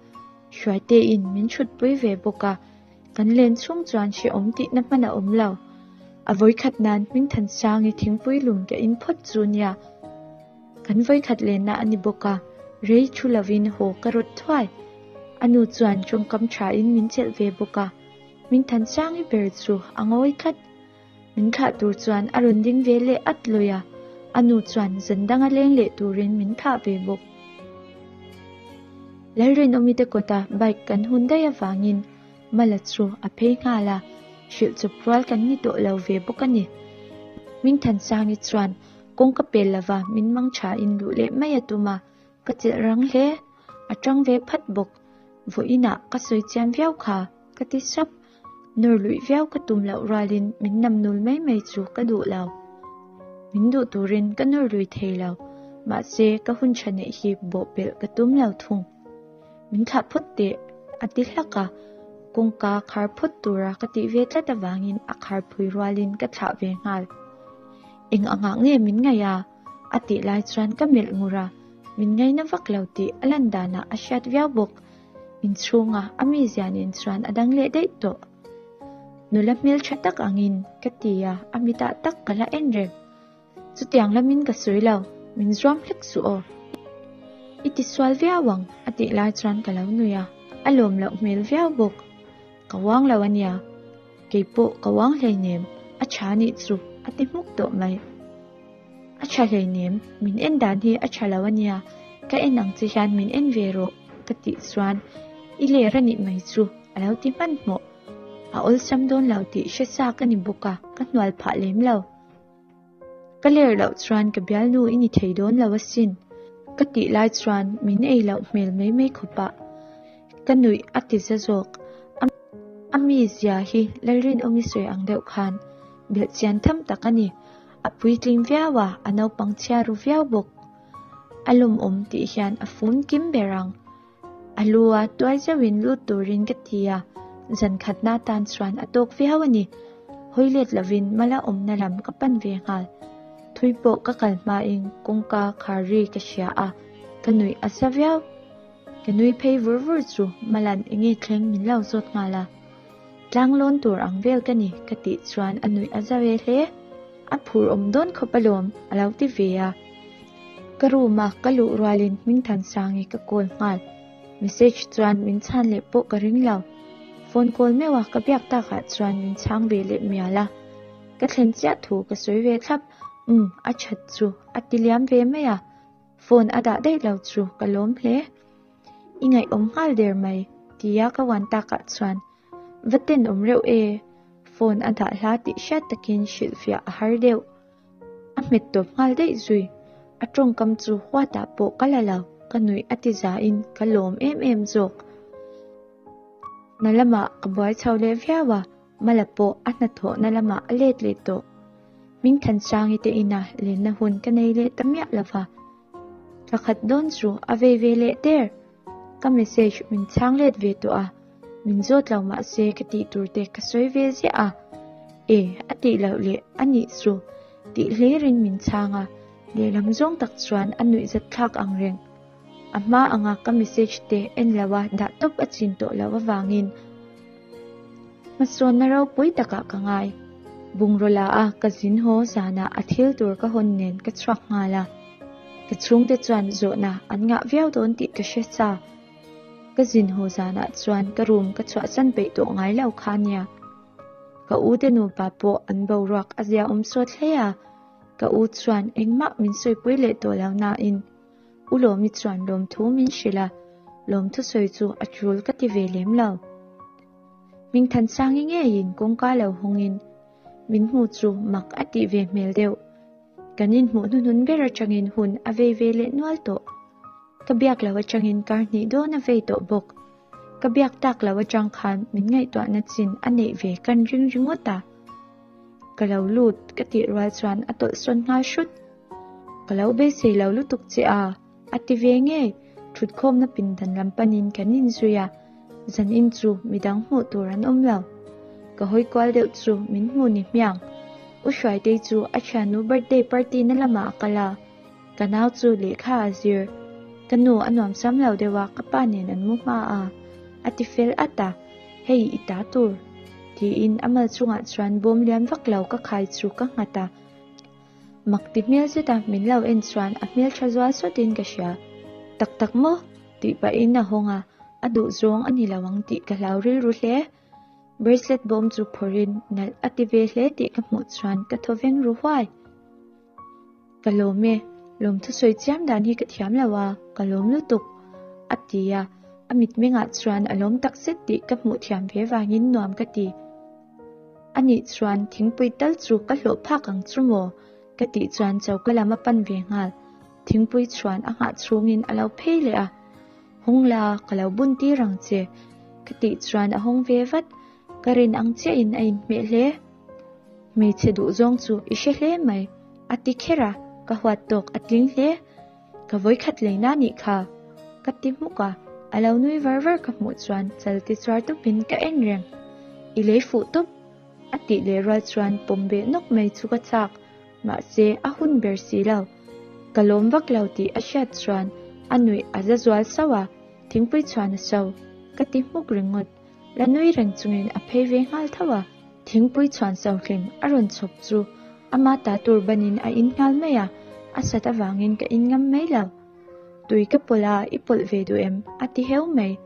Hruaiteiin min thutpui ve bawk a, kan len chhung chuan hrehawm tihna hman a awm lo. A vawikhat nan Hmingthansangi thingpui lum ka in phawt chu nia. Kan vawikhat lenna a ni bawk a, rei thu lovin haw ka rawt thuai. A nu chuan tawngkam thain min chelh ve bawk a, Hmingthansangi ber chu a ngawi tlat. Min thlah tur chuan a rawn ding ve leh at lawi a, a nu chuan zan danga leng leh turin min thlah ve bawk. Lalrinawmi te kawta bike kan hun daih avangin Mala chu a phei nghal a, hrilh chawp rual kan ni tawh lo ve bawk a ni. Mingthansangi chuan kawngka pel lova min mang thain luh leh mai a tum a, ka chelh rang hle. A tang ve phat bawk. Vawiinah ka sawi chian viau kha, ka ti sap. Nawr luih viau ka tum loh rualin min nam nul mai mai chu ka duh lo. Min duh turin ka nawr lui thei lo, mahse ka hun tha neih hi bawhpelh ka tum lo thung. Min thlah phawt teh, a ti hlak a, kawngka khar phawt tura ka tih ve tlat avangin a khar phui rualin ka thlah ve nghal. Eng angah nge min ngaih a? A tih lai chuan ka melh ngur a, min ngaina vak lo tih a lan danah a hriat viau bawk. Inchhunga a mizia nen chuan a dang leh daih tawh. Nula hmeltha tak angin ka ti a, a mitah tak ka la en reng. Chutiang lamin ka sawi lo, min zuam hlek suh aw. I ti sual viau ang a tih lai chuan ka lo nui a, a lawm loh hmel viau bawk. Ka uang lo a nia, keipawh ka uang hleinem, a tha nih chu a ti hmuk tawh mai. A tha hleinem, min en dan hi a tha lo a nia, ka en ang che hian min en ve rawh ka tih chuan i ler a nih mai chu a lo ti hmanhmawh. A awlsam dawn lo tih hre sa ka ni bawk a, ka hnual phah lem lo. Ka ler loh chuan ka bialnu i ni thei dawn lo asin ka tih lai chuan min ei loh hmel mai mai khawp a, ka nuih a ti za zawk. A mizia hi Lalrinawmi sawi ang deuh khan belhchian tham tak a ni. A puitling viau a, a naupang chhia ru viau bawk. A lawmawm tih hian a fun kim ber ang. A lu a tuai zeuhin lut turin ka ti a, zan khatna tan chuan a tawk viau a ni. Hawi let lovin mala awmna lam ka pan ve nghal. Thui pawh ka kal hmain kawngka khar ri ka hria a, ka nuih a sa viau. Ka nui phei vur vur chu Malan enge thleng min lo zawt nghal a. Tlang lawn tur ang vel ka ni ka tih chuan a nuih a za ve hle. A phur awm dawn khawp alawm a lo ti ve a. Ka room a ka luh rualin Hmingthansangi ka call nghal. Message chuan min chhan leh pawh ka ring lo. Phone call meuh a ka biak takah chuan min chhang ve leh mial a. Ka thlen chiah thu ka sawi ve thlap. Umm a that chu a ti liam ve mai a. Phone a dah daih lo chu ka lawm hle. I ngaihawm nghal der mai, tia ka uan takah chuan va tenawm reuh e, phone a dah hla tih hriat takin hrilhfiah a har deuh. A hmet tawp nghal daih zui, a tawngkam chu huatah pawh ka la lo, ka nuih a ti zain ka lawm em em zawk. Hna lamah ka buai chho leh viau a, Mala pawh a hnathawhna lamah a let leh tawh. Hmingthansangi te ina lenna hun ka nei leh ta miah lova. Thla khat dawn chu a vei ve leh der. Ka message min chhang let ve tawh a, min zawt lo mahse ka tih tur te ka sawi ve ziah a. E, a tih loh leh a nih chu tih hlirin min chhang a, lehlam zawng tak chuan a nuihzat thlak ang reng. A hma anga ka message te en lo a dah tawp a chin tawh loh avangin hmasawnna ropui takah ka ngai. Bungraw la a ka zin haw zanah a thil tur ka hawn nen ka chhuak nghal a. Ka chhungte chuan zawhna an ngah viau dawn tih ka hre sa. Ka zin haw zanah chuan ka room ka chhuahsan peih tawh ngai lo kha nia. Ka u te nupa pawh an boruak a zia awm sawt hle a. Ka u chuan engmah min sawipui leh tawh lo nain U Lawmi chuan lawmthu min hrilh a, lawmthu sawi chu a tul ka ti ve lem lo. Hmingthansangi ngeiin kawngka lo hawngin min hmu chu mak a tih ve hmel deuh. Kan inhmuh hnuhnun ber atangin hun a vei ve leh nual tawh. Ka biak lo atangin kar hnih dawn a vei tawh bawk. Ka biak tak lo atang khan min ngaihtuahna chin a neih ve kan ring ringawt a. Ka lo lut ka tih rual chuan a tawlhsawn nghal hrut. Ka lo beisei lo lutuk che a, a ti ve ngei. Thutkhawmna pindan lam panin kan inzui a, zanin chu midang hmuh tur an awm lo. Ka hawi kual deuh chu min hmu ni hmiang. U Hruaitei chu a thiannu birthday party na lamah a kal a. Ka nau chu lehkha a zir. Ka nu a nuam sam lo deuh a, ka pa nen an mu hma a, a ti fel at a, Hei i ta tur. Tiin a mal chungah chuan bawm lian vak lo ka khai chu ka nghat a. Mak ti hmel zet a min lo en chuan a hmel tha zual sawtin ka hria. Tak tak maw? tih pahin a hawng a, a duh zawng a ni lo ang tih ka hlau rilru hle. Bracelet bawm chu phawrhin nalh a ti ve hle tih ka hmuh chuan ka thaw veng ru huai. Ka lawm e, lawmthu sawi chiam dan hi ka thiam lo a, ka lawm lutuk, a ti a, a mitmengah chuan a lawm takzet tih ka hmuh thiam ve vangin nuam ka ti. Anih chuan thingpui tal chu ka hlawh phak ang chu maw? ka tih chuan choka lam a pan ve nghal. Thingpui chhuan a nghah chhungin a lo phei leh a, Hawng la, ka lo bun tir ang che, ka tih chuan a hawng ve vat. Ka rin ang chiahin a inhmeh hle. Hmeichhe duhzawng chu i hre hle mai, a ti kher a, ka huat tawk a tling hle. Ka vawikhat leina nih kha, ka ti hmuk a, a lo nui var var ka hmuh chuan chal ti chuar tupin ka en reng. I lei fuh tawp, a tih leh rual chuan pawm beh nawk mai chu ka chak, mahse a hun ber si lo. Ka lawm vak lo tih a hriat chuan a nuih a za zual sauh a, thingpui chhuan a so, ka ti hmuk ringawt. La nui reng chungin a phei ve nghal tho a, thingpui chhuan sohlim a rawn chhawp chu ama ta tur banin a in nghal mai a, a sat avangin ka in ngam mai lo. Tui ka pawlh a, i pawlh ve duh em? a ti heu mai.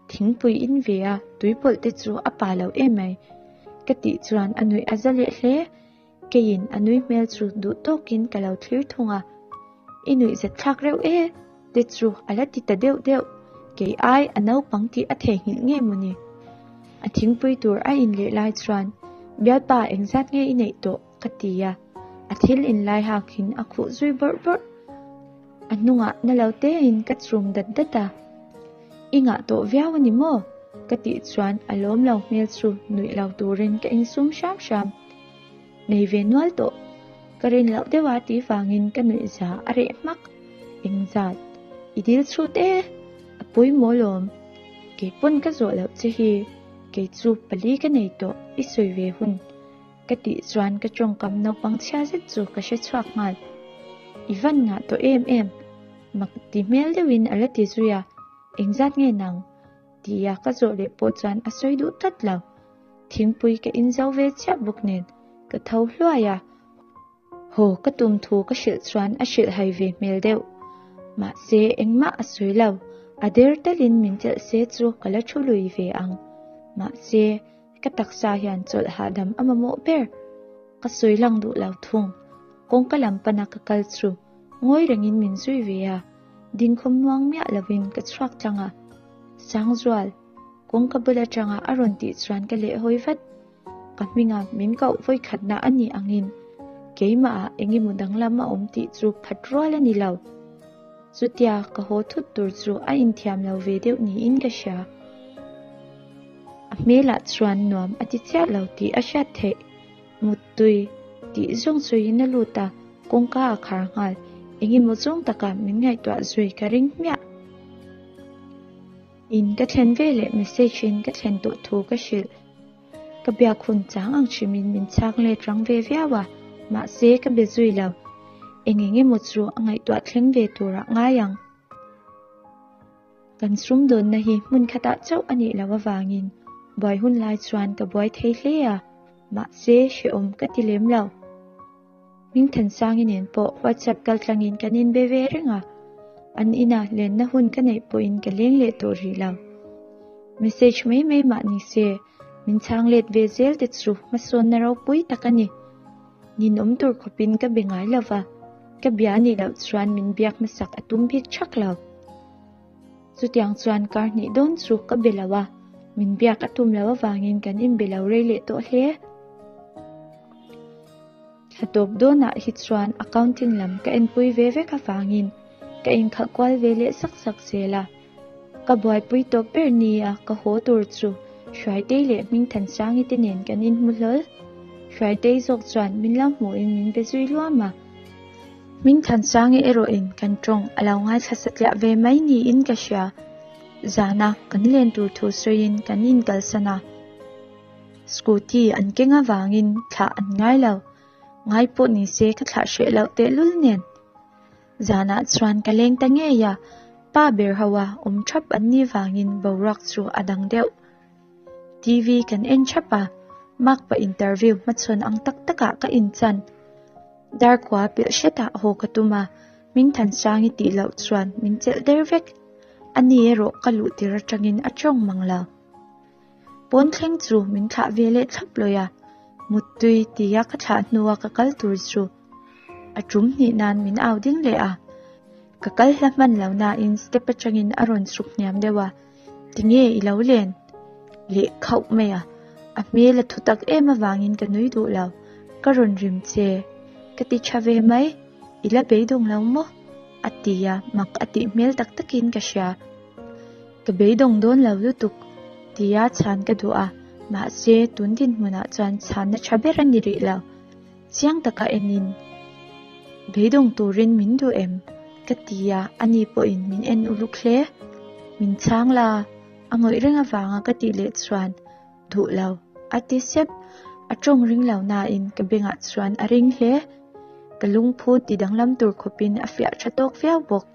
Thingpui in ve a, tui pawlh te chu a pa lo em mai. Ka tih chuan a nuih a za leh hle. Keiin a nui hmel chu duh tawkin ka lo thlir thung a, I nuih zet thlak reuh e, te chu a la ti ta deuh deuh, kei ai a naupang tih a theihnghilh nge maw ni? A thingpui tur a in leh lai chuan, Bialpa engzat nge i neih tawh? ka ti a, a thil in lai hakin a khuh zui bawrh bawrh. A hnungah na lo tein ka chum dat dat a, I ngah tawh viau a ni maw? ka tih chuan a lawm lo hmel chu nuih lo turin ka insum hram hram. Nei ve nual tawh. Ka rin loh deuh a tih vangin ka nuih za a reh hmak. Engzat? I dil chhut e! A pawimawh lawm. Kei pawn ka zawh loh che hi. Kei chu pali ka nei tawh, i sawi ve hun. Ka tih chuan ka tawngkam naupang chhia zet chu ka hre chhuak nghal. I van ngah tawh em em. Mak ti hmel deuhin a la ti zui a, Engzat nge nang? Tia ka zawh leh pawh chuan a sawi duh tlat lo. Thingpui ka in zo ve chiah bawk nen ka tho hluai a, haw ka tum thu ka hrilh chuan a hrilh hai ve hmel deuh. Mahse engmah a sawi lo, a der talin min chelh se chu ka la thu lui ve ang. Mahse ka taksa hian chawlh hahdam a mamawh ber. Ka sawi lang duh lo thung. Kawngka lam pana ka kal chu ngawi rengin min zui ve a, dingkhawm muang miah lovin ka chhuak tlang a. Sangzual. Kawngka bul atanga a rawn tih chuan ka lehhawi vat. Ka hminga min koh vawikhatna a nih angin keimahah eng emaw danglam a awm tih chu phat rual a ni lo. Chutia ka haw thut tur chu a inthiam lo ve deuh niin ka hria. A hmelah chuan nuam a ti chiah lo tih a hriat theih. Muttui tih zawng sawiin a lut a, kawngka a khar nghal. Eng emaw zawng taka min ngaihtuah zui ka ring hmiah. In ka thlen ve leh message in ka thlen tawh thu ka hrilh. Ka biak hun chang ang hrimin min chhang let rang ve viau a, mahse ka be zui lo. Eng eng emaw chu a ngaihtuah thleng ve turah ngai ang. Kan sumdawnna hi hmun khatah chauh a nih loh avangin buai hun lai chuan ka buai thei hle a, mahse hrehawm ka ti lem lo. Hmingthansangi nen pawh WhatsApp kaltlangin kan inbe ve reng a, an ina lenna hun ka neih pawhin ka leng leh tawh rih lo. Message mai mai mah ni se, min chhang let ve zel te chu hmasawnna ropui tak a ni. Ninawm tur khawpin ka be ngai lo va, ka bia nih loh chuan min biak hmasak a tum bik thak lo. Chutiang chuan kar hnih dawn chu ka be lo a, min biak a tum lo avangin kan inbe lo rei leh tawh hle. Thla tawp dawnah hi chuan accounting lam ka enpui ve vek avangin ka inkhalh kual ve leh sak sak zel a. Ka buaipui tawp ber nia ka haw tur chu Hruaitei leh Hmingthansangi te nen kan inhmu hlawl. Hruaitei zawk chuan min lo hmuhin min be zui luam a. Hmingthansangi erawhin kan tawng a lo ngaithla satliah ve mai niin ka hria. Zana kan len tur thu sawiin kan inkalsan a. Scooty an keng avangin thlah an ngai lo. Ngai pawh ni se ka thlah hreh loh tehlul nen. Zanah chuan ka leng ta ngei a, pa ber ho a awm thap an nih vangin boruak chu a dang deuh. TV kan en thap a, makpa interview hmachhawn ang tak takah ka inchan. Darkua pelh hretah haw ka tum a, Hmingthansangi tih loh chuan min chelh der vek. Ani erawh ka luh tir atangin a tawng mang lo. Pawn thleng chu min thlah ve leh thlap lawi a, Muttui tia ka thlah hnua ka kal tur chu a tum hnih nan min au ding leh a. Ka kal hla hman lo nain step atangin a rawn suk hniam deuh a, Tinge i lo len? Leh khauh mai a, a hmel a thu tak em avangin ka nui duh lo. Ka rawn rim che, ka ti tha ve mai, i la beidawng lo maw? A ti a, mak a tih hmel tak takin ka hria. Ka beidawng dawn lo lutuk, tia chhan ka duh a, mahse tun dinhmunah chuan chhanna tha ber a ni rih lo. Chiang taka enin, Beidawng turin min duh em? ka ti a, ani pawhin min en uluk hle. Min chhang la, a ngawih reng avanga ka tih leh chuan, Duh lo, a ti sep. A tawng ring lo nain ka bengah chuan a ring hle. Ka lungphu ti danglam tur khawpin a fiah tha tawk viau bawk.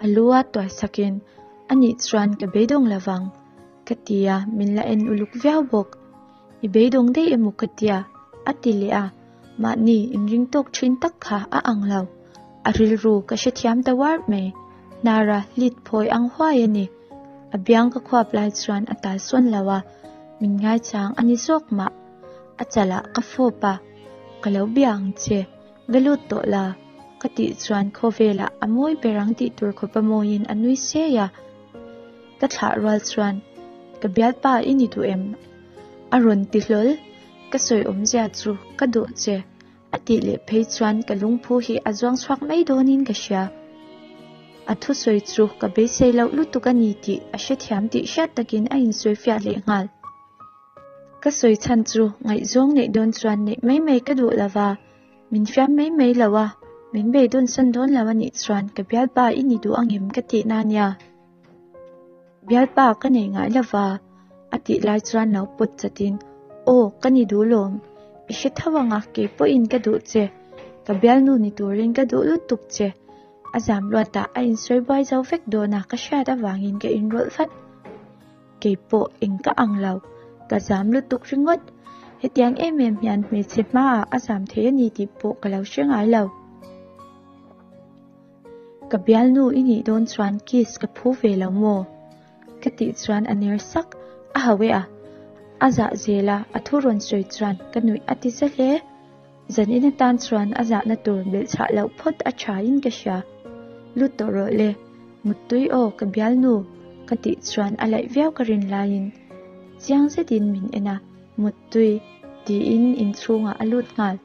A lu a tuai sakin, Anih chuan ka beidawng lo vang, ka ti a, min la en uluk viau bawk. I beidawng daih emaw ka tia, a ti leh a, mahni inring tawk thin tak kha a ang lo. A rilru ka hrethiam ta uar mai, hnara hlit phawi ang huai a ni. A biang ka khuap lai chuan a tal sawn lo a, min ngaichang a ni zawk mah. A chalah ka fawp a, Ka lo bia ang che. Va lut tawh la, ka tih chuan khawvelah a mawi ber ang tih tur khawpa mawiin a nui sei a. Ka thlah rual chuan, Ka bialpa i ni duh em? A rawn ti hlawl, ka sawi awmzia chu ka duh che, a tih leh phei chuan ka lungphu hi a zuang chhuak mai dawnin ka hria. A thusawi chu ka beisei loh lutuk a ni tih a hrethiam tih hriat takin a insawifiah leh nghal. Ka sawi chhan chu ngaihzawng neih dawn chuan neih mai mai ka duh lo va, min fiam mai mai lo a, min beidawn san dawn lo a nih chuan ka bialpa i ni duh angem ka tih na nia. Bialpa ka nei ngai lo va, a tih lai chuan lo pawt chatin, Aw, ka ni duh lawm, i hre tho ang a, kei pawhin ka duh che, ka bialnu ni turin ka duh lutuk che, a zam luatah a insawi buai zo vek dawn a ka hriat avangin ka inrawlh vat. Kei pawh eng ka ang lo, ka zam lutuk ringawt. Hetiang em em hian hmeichhe hmaah a zam thei a ni tih pawh ka lo hre ngai lo. Ka bialnu i nih dawn chuan kiss ka phu ve lo maw? Ka tih chuan a ner sak, a hau e a. A zah zel a, a thu rawn sawi chuan ka nuih a ti za hle. Zanin atan chuan a zahna tur belhchhah loh phawt a tha in ka hria. Lut tawh rawh le, Muttui aw ka bialnu ka tih chuan a laih viau ka rin laiin chiang zetin min en a, Muttui tiin inchhungah a lut nghal.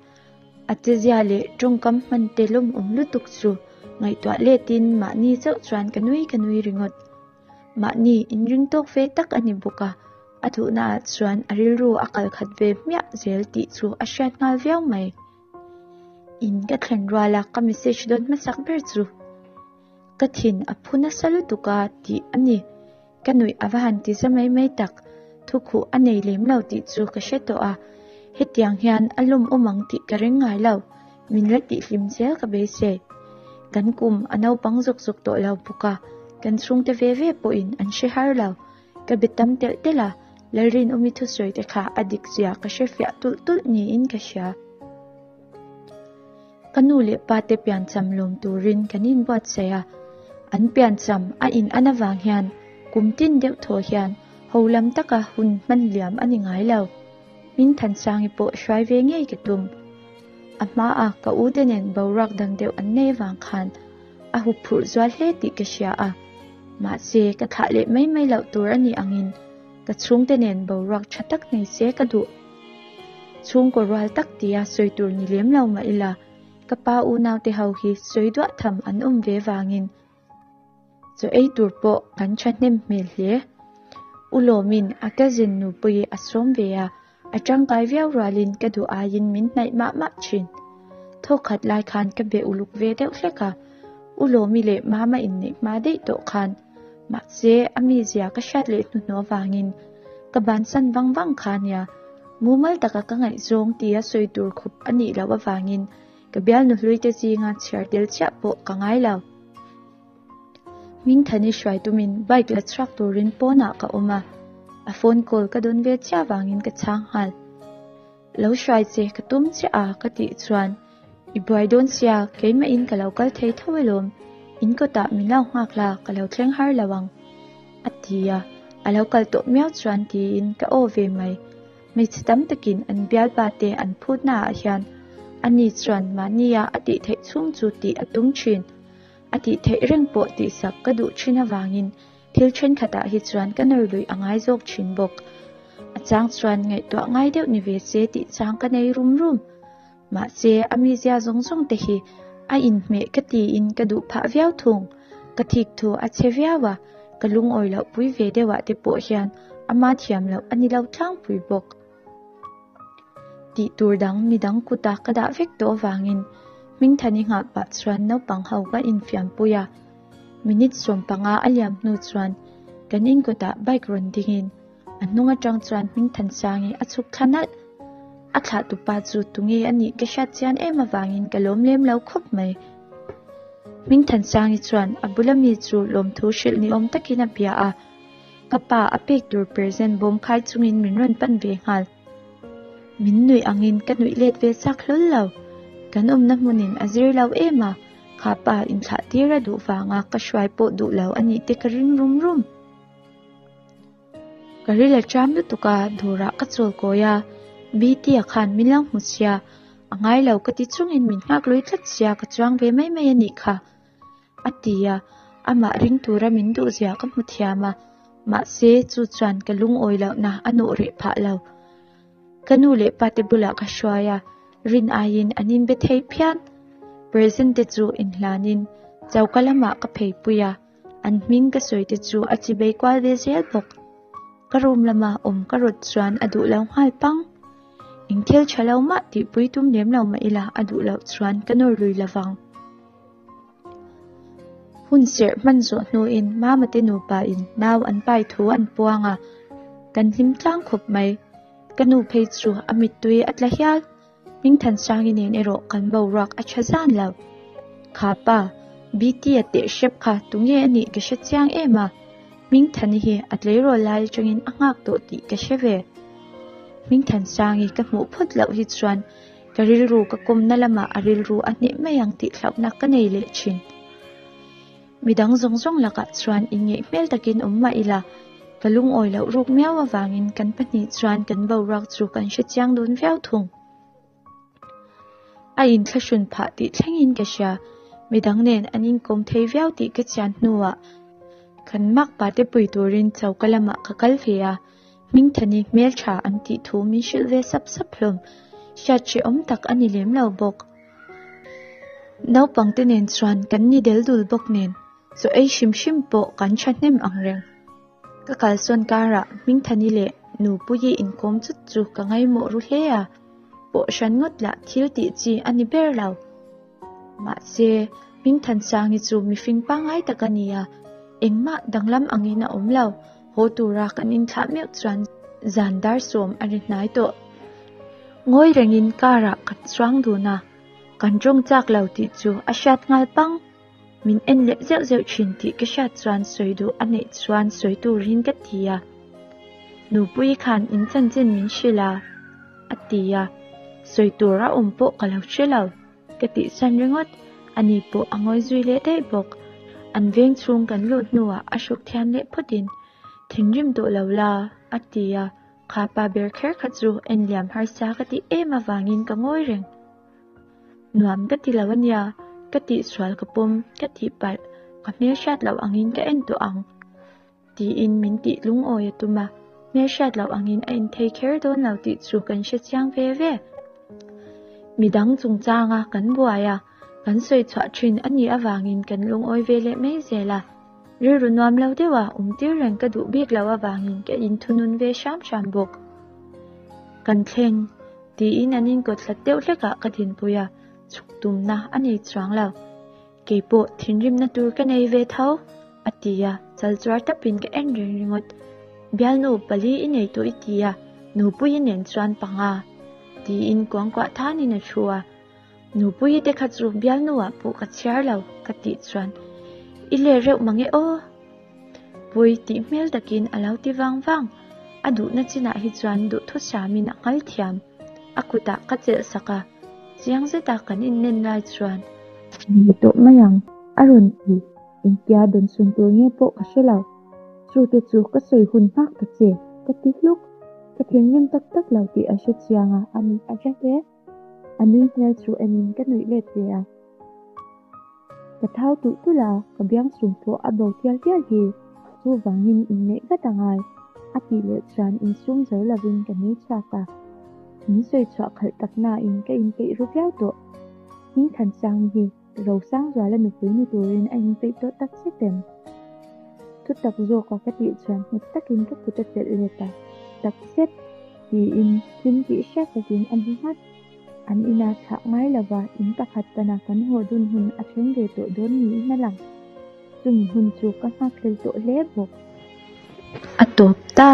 A chezia leh tawngkam hman te lawmawm lutuk chu ngaihtuah letin mahni chauh chuan ka nui ka nui ringawt. Mahni inring tawk ve tak a ni bawk a, a duhnaah chuan a rilru a kal khat ve hmiah zel tih chu a hriat nghal viau mai. In ka thlen rual a ka message dawn hmasak ber chu ka thin a phu nasa lutuk a tih a ni. Ka nuih a va han ti za mai mai tak, thukhuh a nei lem lo tih chu ka hre tawh a, hetiang hian a lawmawm ang tih ka ring ngai lo. Min la tihhlim zel ka beisei. Kan kum a naupang zawk zawk tawh lo bawk a, kan chhungte ve ve pawhin an hre har lo. Ka be tam telh telh a, Lalrinawmi thusawi te kha a dik zia ka hre fiah tulh tulh niin ka hria. Ka nu leh pa te piancham lawm turin kan inbuatsaih a, an piancham a in an avang hian kum tin deuh thaw hian ho lam taka hun hman liam a ni ngai lo. Min Thansangi pawh hruai ve ngei ka tum. A hmaa ka u te nen boruak dang deuh an nei avang khan a hup phurh zual hle tih ka hria a, mahse ka thlah leh mai mai loh tur a nih angin ka chhungte nen boruak tha tak nei se ka duh. Chhungkaw rual tak tia sawi tur ni lem lo mah ila, ka pa unaute ho hi sawi duah tham an awm ve vangin Chaw ei tur pawh kan thahnem hmel hle. U Lawmin a cousin nupui a sawm ve a, a tangkai viau rualin ka duh aiin min hnaih mah mah thin. Thawkkhat lai khan ka be uluk ve deuh hlek a, U Lawmi leh Mama inneih hma daih tawh khan mahse a mizia ka hriat leh hnuhnawh avangin ka bansan vang vang kha nia, mumal taka ka ngaihzawng tia sawi tur khawp a nih loh avangin. Ka bialnu hlui te zinga chhiar tel chiah pawh ka ngai lo. Hmingthani hruai tumin bike la chhuak turin pawnah ka awm a, a phone call ka dawn ve chiah vangin ka chhang nghal. Lo hruai che ka tum chiah a ka tih chuan I buai dawn sia, keimahin ka lo kal thei tho alawm, in kawtah min lo nghak la, ka lo thleng har lo ang a ti a, a lo kal tawh miau chuan tiin ka aw ve mai. Hmeichhe tam takin an bialpa te an phutna ah hian ani chuan mahnia a tih theih chhung chu tih a tum thin. A tih theih reng pawh tihsak ka duh thin avangin thil thenkhatah hi chuan ka nawr luih a ngai zawk thin bawk. A chang chuan ngaihtuah ngai deuh ni ve se tih chang ka nei rum rum. Mahse a mizia zawng zawng te hi a inhmeh ka tiin ka duh phah viau thung. Ka thik thu a che viau a, ka lungawi loh pui ve deuhah te pawh hian ama thiam loh a ni lo tlangpui bawk. Tih tur dang midang kuta ka dah vek tawh avangin Hmingthani nghah pah chuan naupang ho ka infiampui a. Minute 15 a liam hnu chuan kan inkawtah bike rawn dingin a hnung atang chuan Hmingthansangi a chhuk thla nalh. A thlah tupa chu tunge a nih ka hriat chian em avangin ka lawm lem lo khawp mai. Hmingthansangi chuan a bula mi chu lawmthu hrilh ni awm takin a bia a. Ka pa a pek tur present bawm khai chungin min rawn pan ve nghal. Min nuih angin ka nuih let ve chak hlawl lo. Kan awmna hmunin a zir lo em a, kha pa inthlah tir a duh vanga ka hruai pawh duh lo a nih te ka ring rum rum. Ka ril a ṭam lutuk a, dawrah ka chawl kawi a, Btea khan min lo hmu sia, a ngai lo ka ti chungin min nghak lui tlat sia ka chuang ve mai mai a nih kha. A ti a, amah ring tura min duhzia ka hmu thiam a, mahse chu chuan ka lungawi lohna a nawh reh phah lo. Ka nu leh pa te bulah ka hruai a, rin aiin an inbe thei phian. Present te chu inhlanin choka lamah ka pheipui a, an hming ka sawi te chu a chibei kual ve zel bawk. Ka room lama awm ka rawt chuan a duh lo nghal pang. Eng thil tha lo mah tihpui tum lem lo mah ila a duh loh chuan ka nawr lui lovang. Hun serh hman zawh hnuin Mama te nupa in nau an pai thu an puang a, kan hlim tlang khawp mai. Ka nu phei chu a mittui a tla hial. Hmingthansangi nen erawh kan boruak a tha zan lo. Kha pa, BT-a teh hrep kha tunge a nih ka hre chiang em a, Hmingthani hi a tleirawl lai atangin a nghak tawh tih ka hre ve. Hmingthansangi ka hmuh phawt loh hi chuan Ka rilru ka kawmna lamah a rilru a hneh mai ang tih hlauhna ka nei leh thin. Midang zawng zawng lakah chuan inngeih hmel takin awm mah ila, ka lungawi loh ruk miau avangin kan pahnih chuan kan boruak chu kan hre chiang dun viau thung. A inthlahrun phah tih thlengin ka hria, midang nen an inkawm thei viau tih ka chian hnuah kan makpa te pui turin choka lamah ka kal ve a. Hmingthani hmeltha an tih thu min hrilh ve sap sap hlawm. Hriat hrehawm tak a ni lem lo bawk. Naupangte nen chuan kan ni del dul bawk nen, chaw ei hrim hrim pawh kan thahnem ang reng. Ka kalsawn karah Hmingthani leh Nupuii inkawm chut chu ka ngaimawh ru hle a, pawh hran ngawt lah thil tih chi a ni ber lo. Mahse, Hmingthansangi chu mihring pangngai tak a ni a, engmah danglam angin a awm lo. Haw tura kan inthlah meuh chuan zan dar sawm a ri hnai tawh. Ngawi rengin car ah kan chuang dun a, kan tawng chak lo tih chu a hriat nghal pang. Min en leh zeuh zeuh thin tih ka hriat chuan sawi duh a neih chuan sawi turin ka ti a. Nupuii khan in chanchin min hrilh a, a ti a, sawi tur a awm pawh ka lo hre lo. Ka tihsan ringawt, ani pawh a ngawi zui leh daih bawk. An veng chhung kan luh hnuah a hruk thiam leh phawtin, Thinrim tawh lo la, a ti a, kha pa ber kher kha chu en liam harsa ka tih em avangin ka ngawi reng. Nuam ka ti lo ania, ka tihsual ka pawm, ka tihpalh, ka hmelhriat loh angin ka en tawh ang. Tiin min tih lungawi a tum a, hmelhriat loh angin a inthei kher dawn lo tih chu kan hre chiang ve ve. Midang chungchanga kan buai a, kan sawi chhuah thin a nih avangin kan lungawi ve leh mai zel a. Rilru nuam lo deuha awm tir reng ka duh bik loh avangin ka inthunun ve hram hram bawk. Kan thleng, tiin an inkawt hlat deuh hlekah ka dinpui a, chhuk tumna a nei chuang lo. Keipawh thinrimna tur ka nei ve tho, a ti a, chal chuar tapin ka en reng ringawt. Bialnu pali i nei tawh i ti a, nupuii nen chuan panga, tiin kuangkuah thanin a thu a. Nupuii te kha chu bialnuah pawh ka chhiar lo ka tih chuan i ler reuh mange aw. Pawi tih hmel takin a lo ti vang vang. A duhna chinah hi chuan duhthusâmin a nghal thiam. A kutah ka chelh sak a, chiang zeta kan innen lai chuan. Ni tawh mai ang, a rawn ti. Engtia dawn chhun tur nge pawh ka hre lo. Chute chu ka sawi hun nghak ta che, ka ti hluk. Ka thinrim tak tak lo tih a hre chiang a, a mit a hre hle. A nui hmel chu enin ka nuih let ve a. Ka thau tulh tulh a, ka biang chung pawh a bo tial tial hi. Chuvangin inneih vat a ngai, a tih leh chuan insum zo lovin ka nui chhuak a. Min sawi chhuah khalh tak nain ka inpeih ru viau tawh. Hmingthansang hi Rosangzuala nupui ni turin a inpeih tawh tak zet em? Thutak zawka ka tih chuan nghet takin ka kut a chelh let a, Tak zet! tiin hlim tih hriat takin a hmu nghat. An ina thlah ngai lova in pakhat pana kan haw dun hun a thleng ve tawh dawn niin a lang. Chumi hun chu ka nghakhlel tawh hle bawk. A tawp ta!